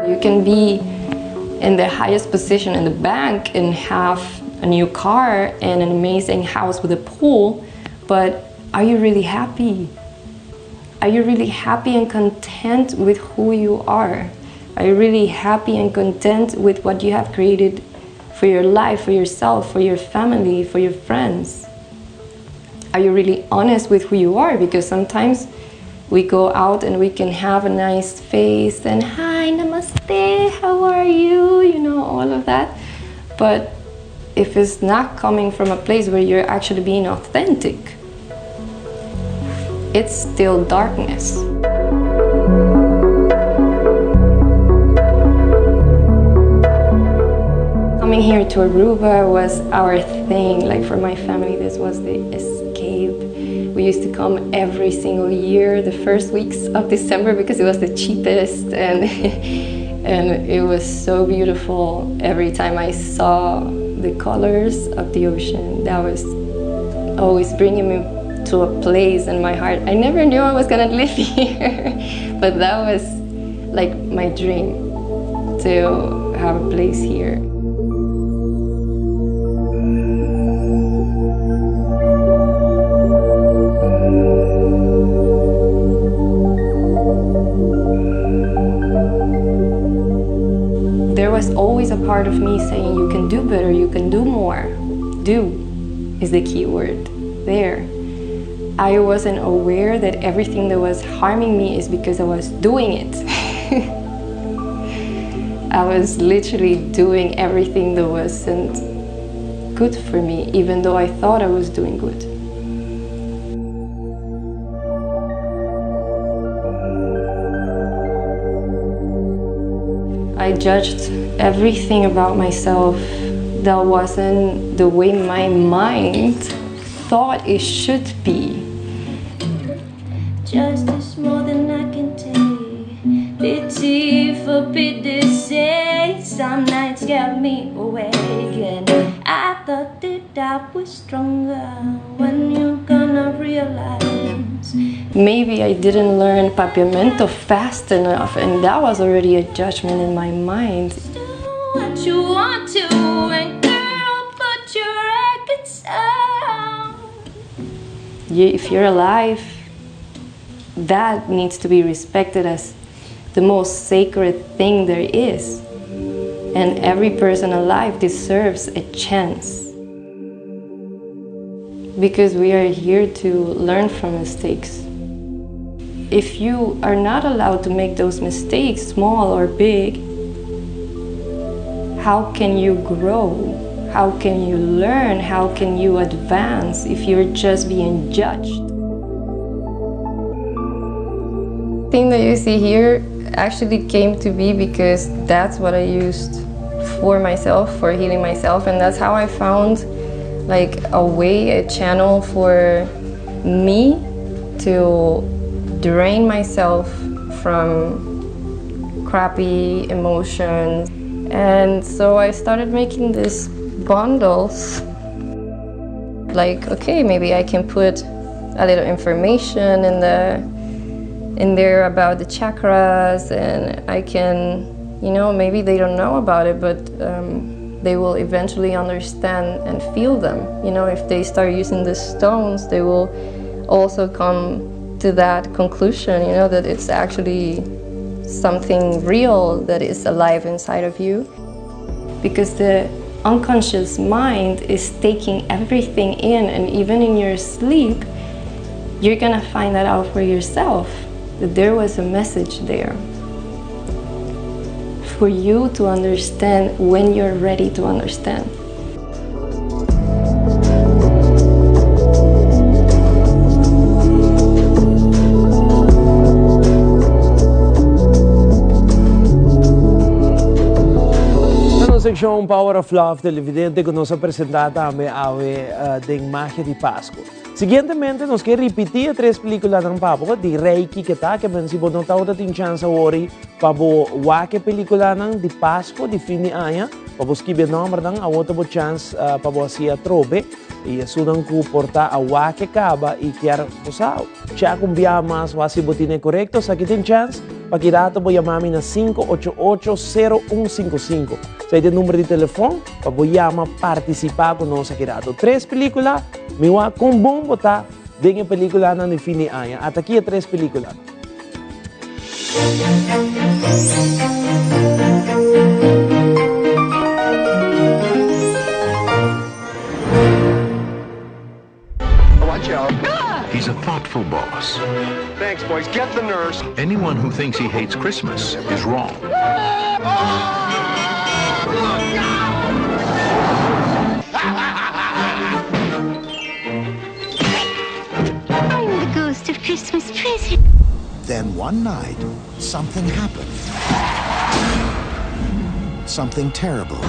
You can be in the highest position in the bank and have a new car and an amazing house with a pool, but are you really happy? Are you really happy and content with who you are? Are you really happy and content with what you have created for your life, for yourself, for your family, for your friends? Are you really honest with who you are? Because sometimes we go out and we can have a nice face and hi, namaste, how are you? You know, all of that. But if it's not coming from a place where you're actually being authentic, it's still darkness. Coming here to Aruba was our thing. Like for my family, this was the escape. We used to come every single year, the first weeks of December, because it was the cheapest and and it was so beautiful every time I saw the colors of the ocean. That was always bringing me to a place in my heart. I never knew I was gonna live here, but that was like my dream to have a place here. There was always a part of me saying, You can do better, you can do more. Do is the key word there. I wasn't aware that everything that was harming me is because I was doing it. I was literally doing everything that wasn't good for me, even though I thought I was doing good. I judged everything about myself that wasn't the way my mind thought it should be. Justice more than I can take. Pity for pity's sake. Some nights kept me awake, and I thought that I was stronger. When you gonna realize? Maybe I didn't learn papiamento fast enough, and that was already a judgment in my mind. Do what you want to, and girl, put your records down. You, if you're alive, that needs to be respected as the most sacred thing there is. And every person alive deserves a chance. Because we are here to learn from mistakes. If you are not allowed to make those mistakes, small or big, how can you grow? How can you learn? How can you advance if you're just being judged? Thing that you see here actually came to be because that's what I used for myself, for healing myself, and that's how I found like a way, a channel for me to drain myself from crappy emotions. And so I started making these bundles. Like, okay, maybe I can put a little information in the in there about the chakras and I can, you know, maybe they don't know about it, but um, they will eventually understand and feel them. You know, if they start using the stones, they will also come to that conclusion, you know, that it's actually something real that is alive inside of you. Because the unconscious mind is taking everything in, and even in your sleep, you're gonna find that out for yourself that there was a message there for you to understand when you're ready to understand. Seccion Power of Love televidente cu nos a presenta tambe awe den Magia di Pasco. Siguientemente nos ke ripiti e tres peliculanan pa bo di Reiki ke ta ke men si bo no tabata tin chance awori pa bo wak e peliculanan di Pasco di fin di aña pa bo skibi e nombernan awo ta bo chance pa bo haci atrobe y esunnan cu por ta a wak e caba y kier bo sa check un bia mas wak si bo tin e corecto esaki tin chance pa ki rato bo yama mi na 588 0155 esaki ta e number di telefon pa bo yama participa cu nos aki rato tres pelicula Mi wak kon bon bo ta den e peliculanan di fin di aña. Ata aki e tres peliculanan. Watch out. He's a thoughtful boss. Thanks, boys. Get the nurse. Anyone who thinks he hates Christmas is wrong. I'm the ghost of Christmas present. Then one night, something happened. Something terrible.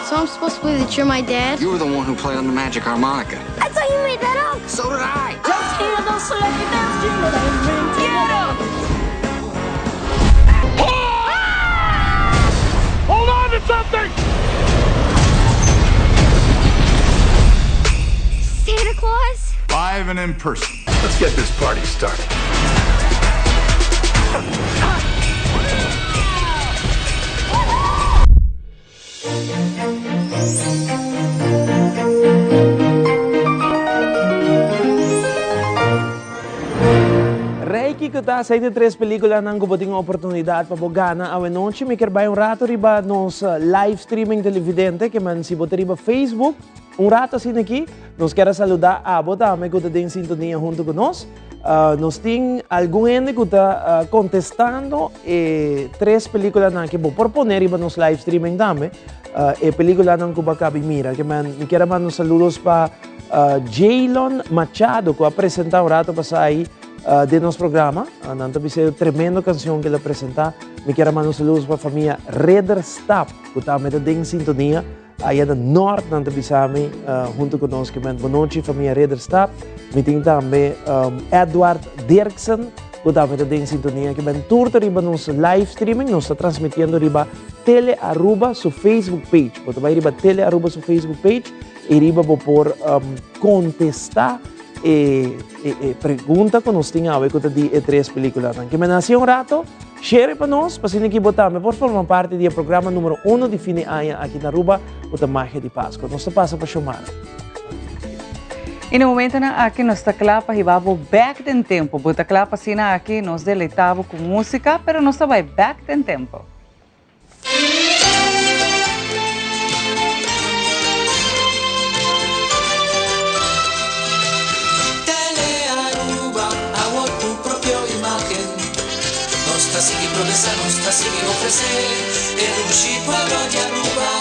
So I'm supposed to believe that you're my dad? You were the one who played on the magic harmonica. I thought you made that up! So did I! Just hear those sleigh bells jingling, ring together. Hold on to something! Santa Claus? Live and in person. Let's get this party started. Reiki ku ta esei di tres pelíkulanan ku bo tin oportunidat pa bo gana awenochi. Mi ker bai un rato riba nos live streaming televidente, ke men si bo ta riba Facebook un rato asina aki, nos ker a saludá abo tambe ku ta den sintonia huntu ku nos. Nos tin algun hende ku ta kontestando e tres pelíkulanan ku bo por pone riba nos live streaming tambe. E pelíkulanan ku bo a kabi mira. Ke men, mi kier a manda un saludos pa Jaylon Machado ku a presentá un rato pasá ahí den nos programa. Nan ta bisa e tremendo kanshon ku el a presentá. Mi kier a manda un saludos pa famia Ridderstap ku tambe ta den sintonia. Aya na Nort nan ta bisa mi hunto ku nos kimen bonochi famia Ridderstap. Mi tin tambe Edward Dirksen ku tambe ta den sintonia kimen tur ta riba nos live streaming. Nos ta transmitiendo riba Tele Aruba su Facebook page. Bo ta bai riba Tele Aruba su Facebook page i riba bo por kontestá e e pregunta ku nos tin awe ku ta di e tres pelikulanan. Kimen hasi un rato. Share pa nos, pa asina ki bo tambe por forma parti di e programa numero uno di fin di aña aki na Aruba, ku ta Magia di Pasco. Nos ta pasa pa Shomara. I na momentonan aki nos ta kla pa hiba bo bek den tempu. Bo ta kla pa asina aki nos deleita bo ku musika, pero nos ta bai bek den tempu. Telearuba, awor tu propio imagen. Nos ta sigui progresa, nos ta sigui ofrece e dushi pueblo di Aruba.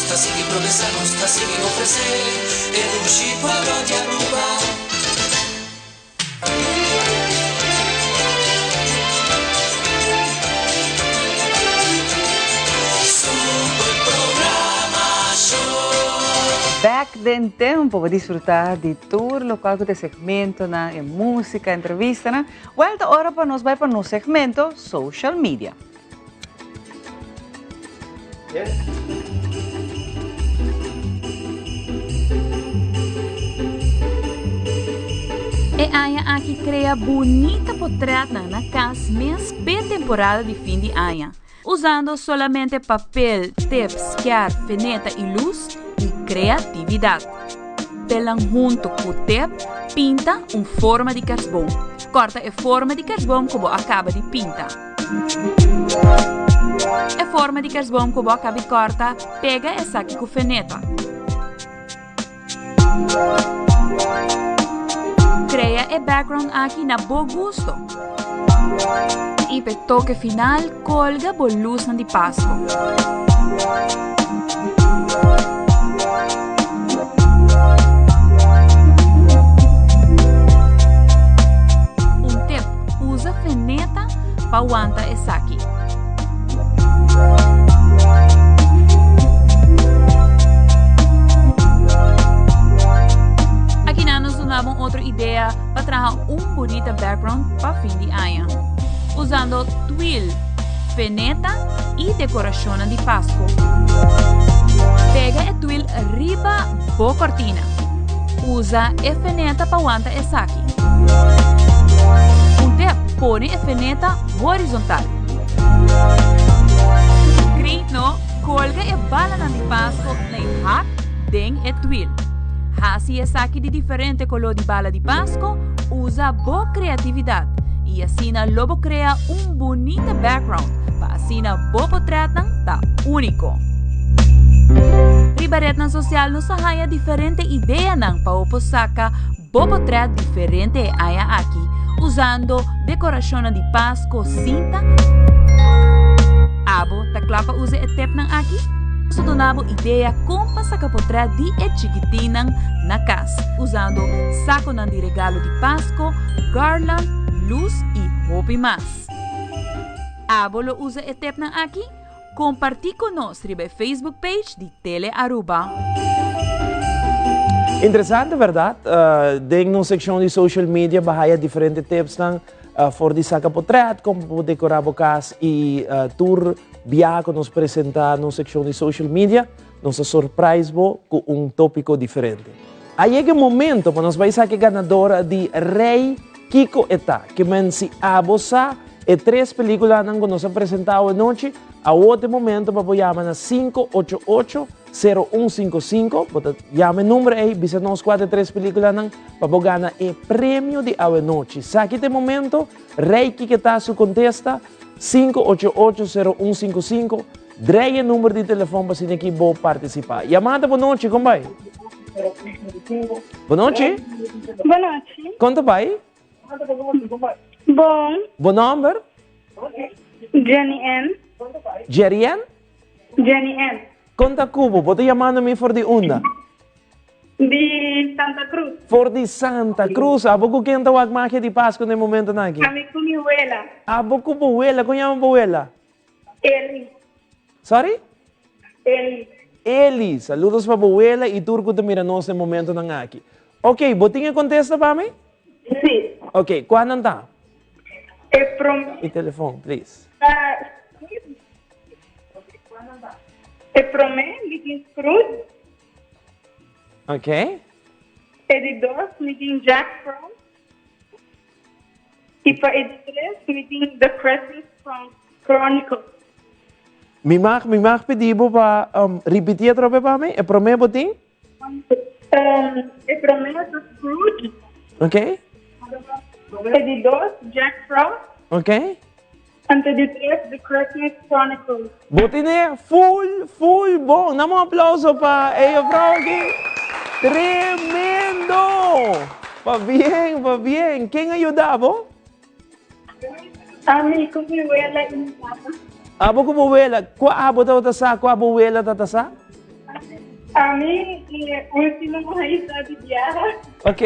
ta sigui progresá, nos ta sigui ofresé e dushi pueblo di Aruba. Super Programacion. Back den tempo pa disfruta di tur locual cu ta e segmentonan, e musica, entrevistanan. Wel ta ora pa nos bay pa nos segmento Social Media. E aña aki crea bunita potretnan na cas mes p'e temporada di fin di aña, usando solamente papel, tep, skiar, feneta y luz y creatividad. Pelan hunto cu tep, pinta un forma di kersboom. Corta e forma di kersboom cu bo a caba di pinta. E forma di kersboom ku bo a kabi kòrta, pega esaki ku feneta. Krea e background aki na bo gusto. I p'e toke final, kolga bo lusnan di Pasku. Un tip, usa feneta pa wanta esaki. Akinan nos dunaba un otro idea pa traha un bunita background pa fin di aña. Usando twill, feneta y decoracionnan di Pasco. Pega e twill riba bo cortina. Usa e feneta pa wanta esaki. Un tip, pone e feneta horizontal. Great no? Colga e balanan di Pasco na e hak den e twill. Haci esaki di diferente color di bala di Pasco, usa bo creatividad y asina lo bo crea un bunita background pa asina bo potretnan ta unico. Riba rednan social nos a haya diferente ideanan pa bo por saca bo potret diferente e aña aki usando decoracionnan di Pasco, cinta. Abo ta cla pa usa e tipnan aki? Nos ta duna bo idea con pa saca potret di e chikitinnan na cas usando saconan di regalo di Pasco, garland, luz y hopi mas. Abo lo usa e tipnan aki? Comparti cu nos riba e Facebook page di Tele Aruba. Interesante verdad? Den nos seccion di social media bo haya diferente tipsnan for di saca potret, con bo por decora bo cas y tur biaha cu nos presenta nos seccion di social media nos ta surprise bo cu un topico diferente. A yega e momento pa nos bay saca e ganador di Rey Kico e ta? Ke men si abo sa e tres peliculanan cu nos a presenta awe nochi, awor ta e momento pa bo yama na 588-0155, bo ta yama e number ey, bisa nos cua ta e tres peliculanan pa bo gana e premio di awe nochi. Saki ta e momento, Rey Kico ta su contesta, 588-0155, Drei e number di telefon pa asina ki bo participa. Yamada bo nochi, con bai? Bo nochi? Bo nochi. Con ta bai? Bon. Bo nomber? Jenny Ann. Jerry Ann? Jenny Ann. Con ta cubo? Bo ta yamando mi for di unda? Di Santa Cruz. For di Santa Cruz. Abo cu ken ta wak magia di Pasco na e momentonan aki? Ami cu mi wela. Abo cu bo wela. Con yama bo wela? Eli. Sorry? Eli. Eli. Saludos pa bo wela y tur cu ta mira nos na e momentonan aki. Ok, bo tin e contesta pa mi? Si. Ok, cua nan ta? E prome. E telefon, please. Ta E prome, mi tin Scrooge. Ok. E di dos, mi tin Jack Frost. I pa e di tres mi tin The Christmas Chronicles. Mi mag mi mag pidi bo pa ripiti atrobe pa mi? E prome bo tin? E prome ta Scrooge. Ok. E di dos Jack Frost. Ok. Anto di tres The Christmas Chronicles. Bo tine full full bon. Dame un aplauso pa e juffrouw aki. Tremendo! Pabien, pabien. Ken a yuda bo? Ami ku mi wela i mi mama. Abo ku bo wela. Kua abo tabata sa, kua bo wela tabata sa? Ami e último mujer di biaha. Ok.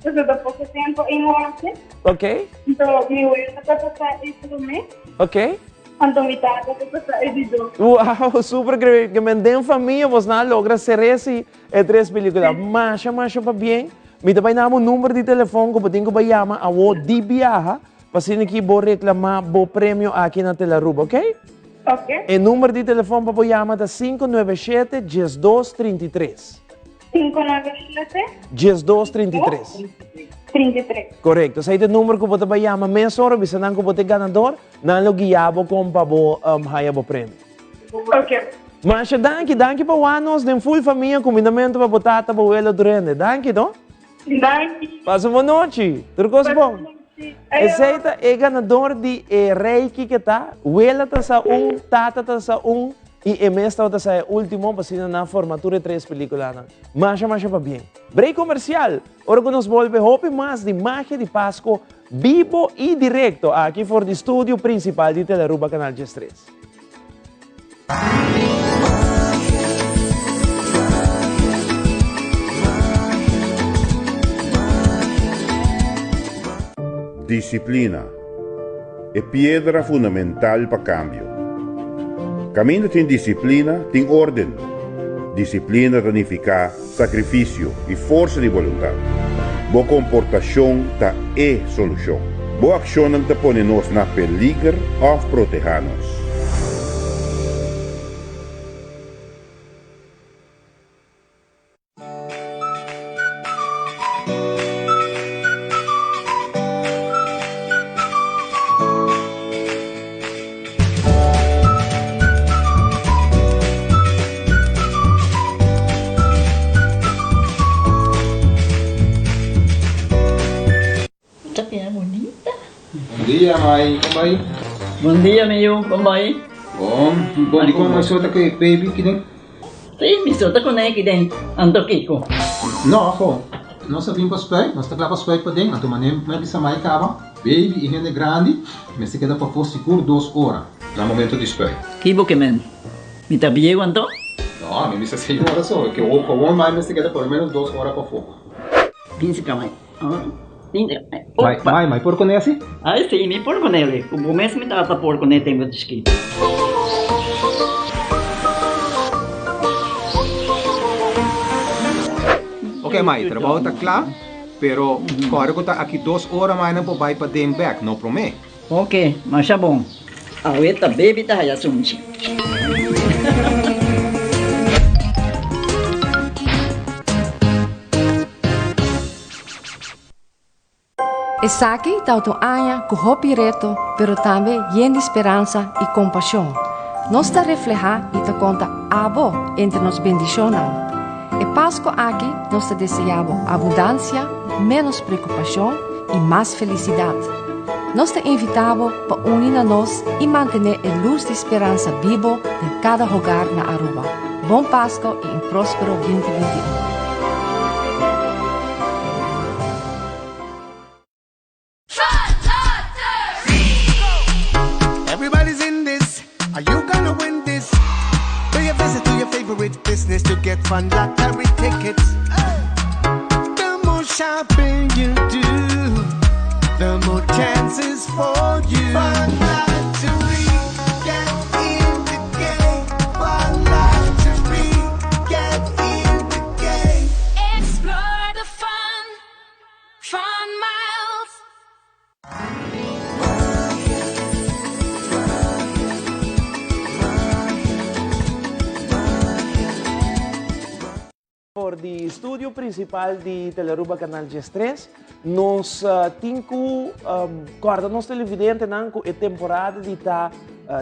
Pues ta poco tempo in warte. Ok. Anto mi wela ta pasa e promé. Ok. Anto mi tata ta pasa e di dos. Wow, super ke men den famia bos nan a logra seresi e tres pelicula. Masha masha pabien. Mi ta bai na bo number di telefon ku bo tin ku bai yama awo di biaha pa asina ki bo reclama bo premio aki na Telaruba, ok? Ok. E number di telefon pa bo yama ta 597 12 33. 597. 12 33. 33. Korekto. Esei ta e number ku bo ta bai yama mesora, bisa nan ku bo ta e ganador, nan lo guia bo kon pa bo haya bo premio. Ok. Masha danki, danki pa wak nos den full famia, kumindamentu pa bo tata, bo welo, tur hende. Danki to. Danki. Pasa un bon nochi. Tur kos bon. Esei ta e ganador di e reiki ke ta, wela ta sa un, tata ta sa un, i e mes tabata sa e ultimo, pa asina nan forma tur e tres peliculanan. Masha masha pabien. Break comercial, ora cu nos bolbe hopi mas di magia di Pasco bibo y directo aki for di studio principal di Telearuba Canal 13. Disiplina, e piedra fundamental pa kambio. Kaminda tin disiplina, tin órden. Disiplina ta nifiká sakrifisio i forsa di boluntat. Bo komportashon ta e solushon. Bo akshonnan ta pone nos na peliger òf protehá nos. Ta bira bunita. Bon dia mai, kon bai? Bon dia mi yu, kon bai? Bon, bon di kon mai so ta ku e baby kiden? Si, mi so ta kuné kiden, anto kiko? No, ho, nos a bin pa spuit, nos ta kla pa spuit paden, anto manera mi a bisa mai kaba, baby i hende grandi mester keda pafó sigur dos ora na momento di spuit. Ki bo ke men? Mi ta bieu anto? No, mi bisa seis ora so, ke awor mai mester keda por lo menos dos ora pafó. Binse ka mai. Mai, mai, mai por kuné asi? Ai si, mi por kuné li. Ku bo mes mi tata por kuné tempu di chikito. Ok mai, trabou ta kla, pero kòrda ku ta aki dos ora mai nan por bai paden bèk, no promé. Ok, masha bon. Awe ta baby ta haya sunchi. Esaki ta otro aña ku hopi reto, pero tambe yen di speransa i kompashon. Nos ta reflehá i ta konta abo entre nos bendishonnan. E Pasko aki nos ta deseá bo abundansia, ménos preokupashon i mas felisidat. Nos ta invitá bo pa uni na nos i mantené e lus di speransa bibo den kada hogar na Aruba. Bon Pasko i un próspero binti 21! Everybody's in this. Are you gonna win this? Pay a visit to your favorite business to get fun lottery tickets. The more shopping you do, the more chances for you. Fun lottery, get in the game. Fun lottery, get in the game. Explore the fun, fun miles. For di studio principal di Telearuba Canal 13, nos tin cu corda nos televidentenan cu e temporada di ta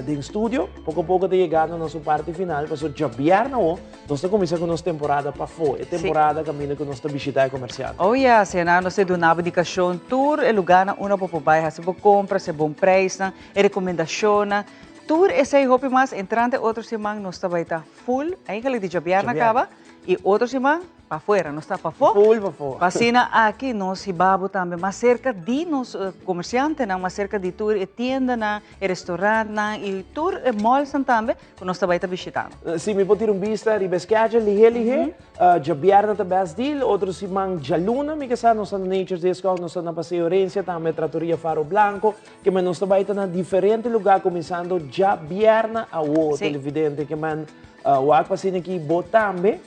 den studio poco poco ta yegando na su parti final, pasobra djabièrnè awo nos ta cuminsa cu nos temporada pafó, e temporada caminda cu nos ta bishita e comerciante. Oh yes, y nan nos ta duna bo indicacion tur e lugarnan unda bo por bay haci bo compras, e bon prijsnan, e recomendacionnan, tur esey hopi mas. Entrante otro siman nos ta bay ta full, eigenlijk di djabièrnè caba. Y otro siman pafuera, nos ta pafó. Full pafó. Pa asina aki nos hiba bo tambe mas cerca di nos comerciantenan, mas cerca di tur e tiendanan, e restaurantnan y tur e mallsnan tambe cu nos ta bay ta bishitando. Si mi por tira un bista riba e schedule lihe lihe, djabièrnè ta Best Deal, otro siman djaluna mi ke sa nos ta na Nature's Discount, nos ta na Paseo Herencia, tambe Trattoria Faro Blanco, ke men nos ta bay ta na diferente lugar cuminsando djabièrnè awo, televidente, ke men Wak pa asina ki bo tambe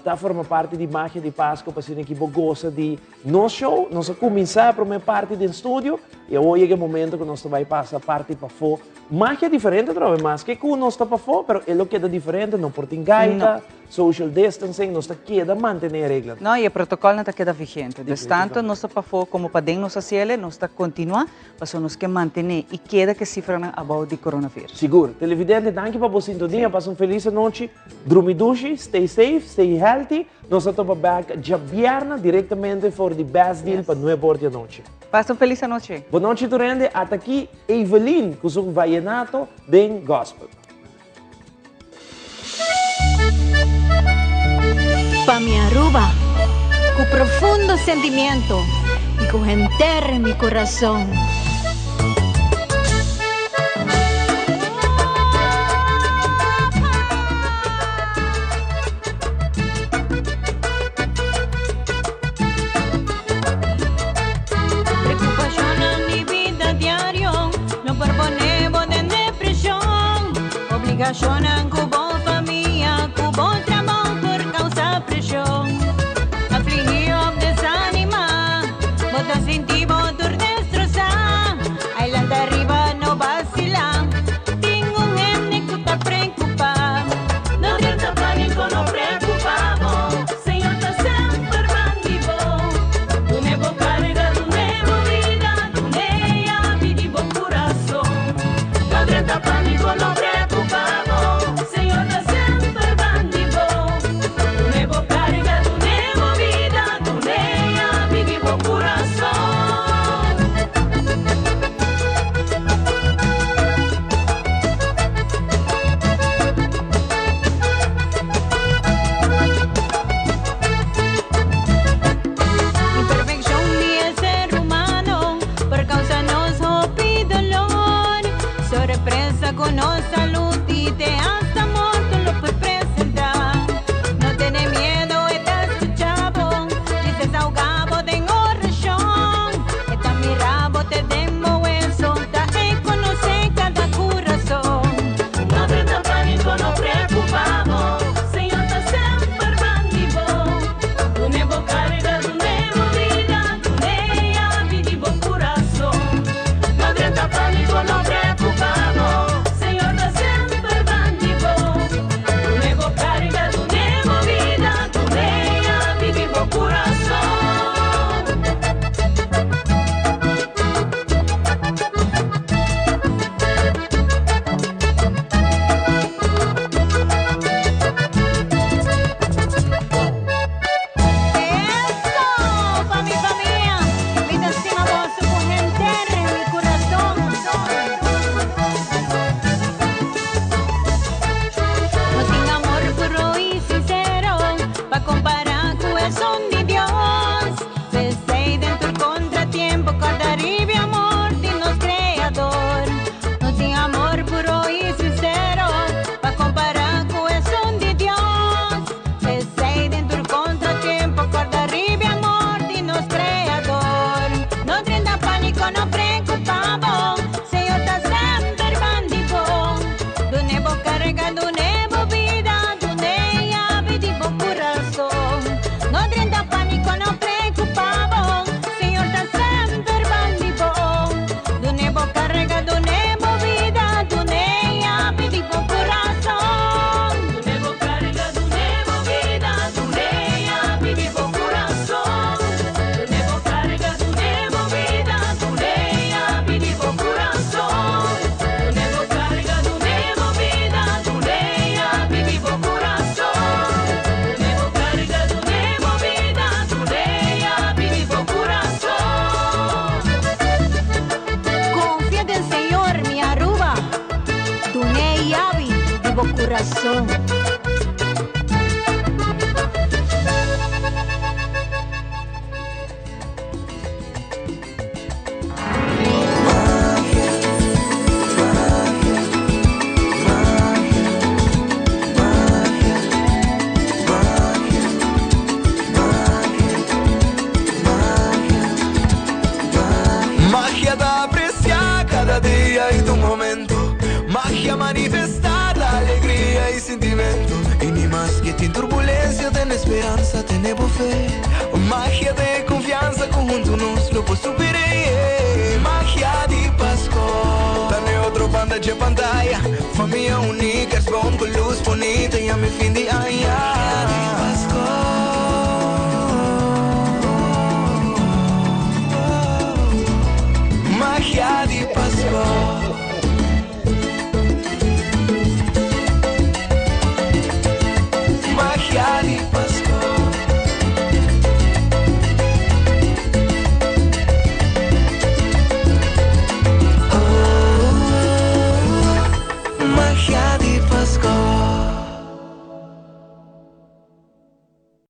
ta forma parti di Magia di Pasco, pa asina ki bo gosa di nos show. Nos a cuminsa e prome parti den studio y awor yega e momento cu nos ta bay pasa parti pafo. Magia diferente atrobe, maske cu nos ta pafo, pero e lo keda diferente, no por tin gaita, social distancing, nos ta keda mantene e reglanan. No, y e protocolnan ta keda vigente. Dus tanto nos ta pafo como paden nos a ciele, nos ta continua. Pasobra nos ke mantené i keda ku e sifranan abou di coronavirus. Sigur. Televidente, danki pa bo sintonia. Pasa un felis anochi. Drumi dushi, stay safe, stay healthy. Nos ta topa bek djabièrnè direktamente for di Best Deal pa nuebe or di anochi. Pasa un felis anochi. Bon nochi tur hende. Ata aki Evelyn ku su vallenato den gospel. Pa mi Aruba, cu profundo sentimiento y cu henter mi curason. Preocupacionnan di bida diario no por pone bo den depresion. Obligacionnan cu bo famia, cu bo trabou por causa presion. Afligi of desanima, bo ta sinti bo tur destrosa. Ay lanta riba no vacila, tin un hende cu ta preocupa. No drenta panico, no preocupa bo, Señor ta semper bandi bo. Dune bo carga, dune bo bida, dune yabi di bo curason. No drenta panico, no preocupa bo, Señor ta semper bandi bo. Dune bo carga, dune bo bida, dune yabi di bo curason. Imperfeccion di e ser humano por causa nos hopi dolor. Sorpresa cu nos salud y te hasta morto lo por presenta. No tene miedo, e ta scucha bo, djis desahoga bo den oracion. E ta mira bo te den bo hueso, ta e conoce cada curason. No drenta panico, no preocupa bo, Señor ta semper bandi bo. Dune bo carga, dune bo bida, dune yabi di bo curason. No drenta panico, no preocupa bo, Señor ta semper bandi bo. Dune bo carga, dune bo bida, dune yabi di bo curason. Eso! Pa mi famia, mi ta stima boso cu henter mi curason. No tin amor puro y sincero pa compara cu esun di Dios. P'esey den tur contratiempo corda riba e amor di nos Creador. No tin amor puro y sincero pa compara cu esun di Dios. P'esey den tur contratiempo corda riba e amor di nos Creador. No drenta panico, no preocupa bo, Señor ta semper bandi bo. Dune bo carga, dune bo bida, dune yabi di bo curason. No drenta panico, no preocupa bo, Señor ta semper bandi bo. Dune bo carga, dune bo bida, dune yabi di bo curason. Dune bo carga, dune bo bida, dune yabi di bo curason. Dune bo carga, dune bo bida, dune yabi di bo curason. Dune bo carga, dune bo bida, dune yabi di bo curason. Dune bo Magia manifestada, alegria y sentimento. Y ni más que tin turbulencia, ten esperanza, tenemos fe. Magia de confianza, conjunto nos lo puedo superar. Magia de Pasco. Dame otro banda de pantalla. Familia única, es con luz bonita y a mi fin de año.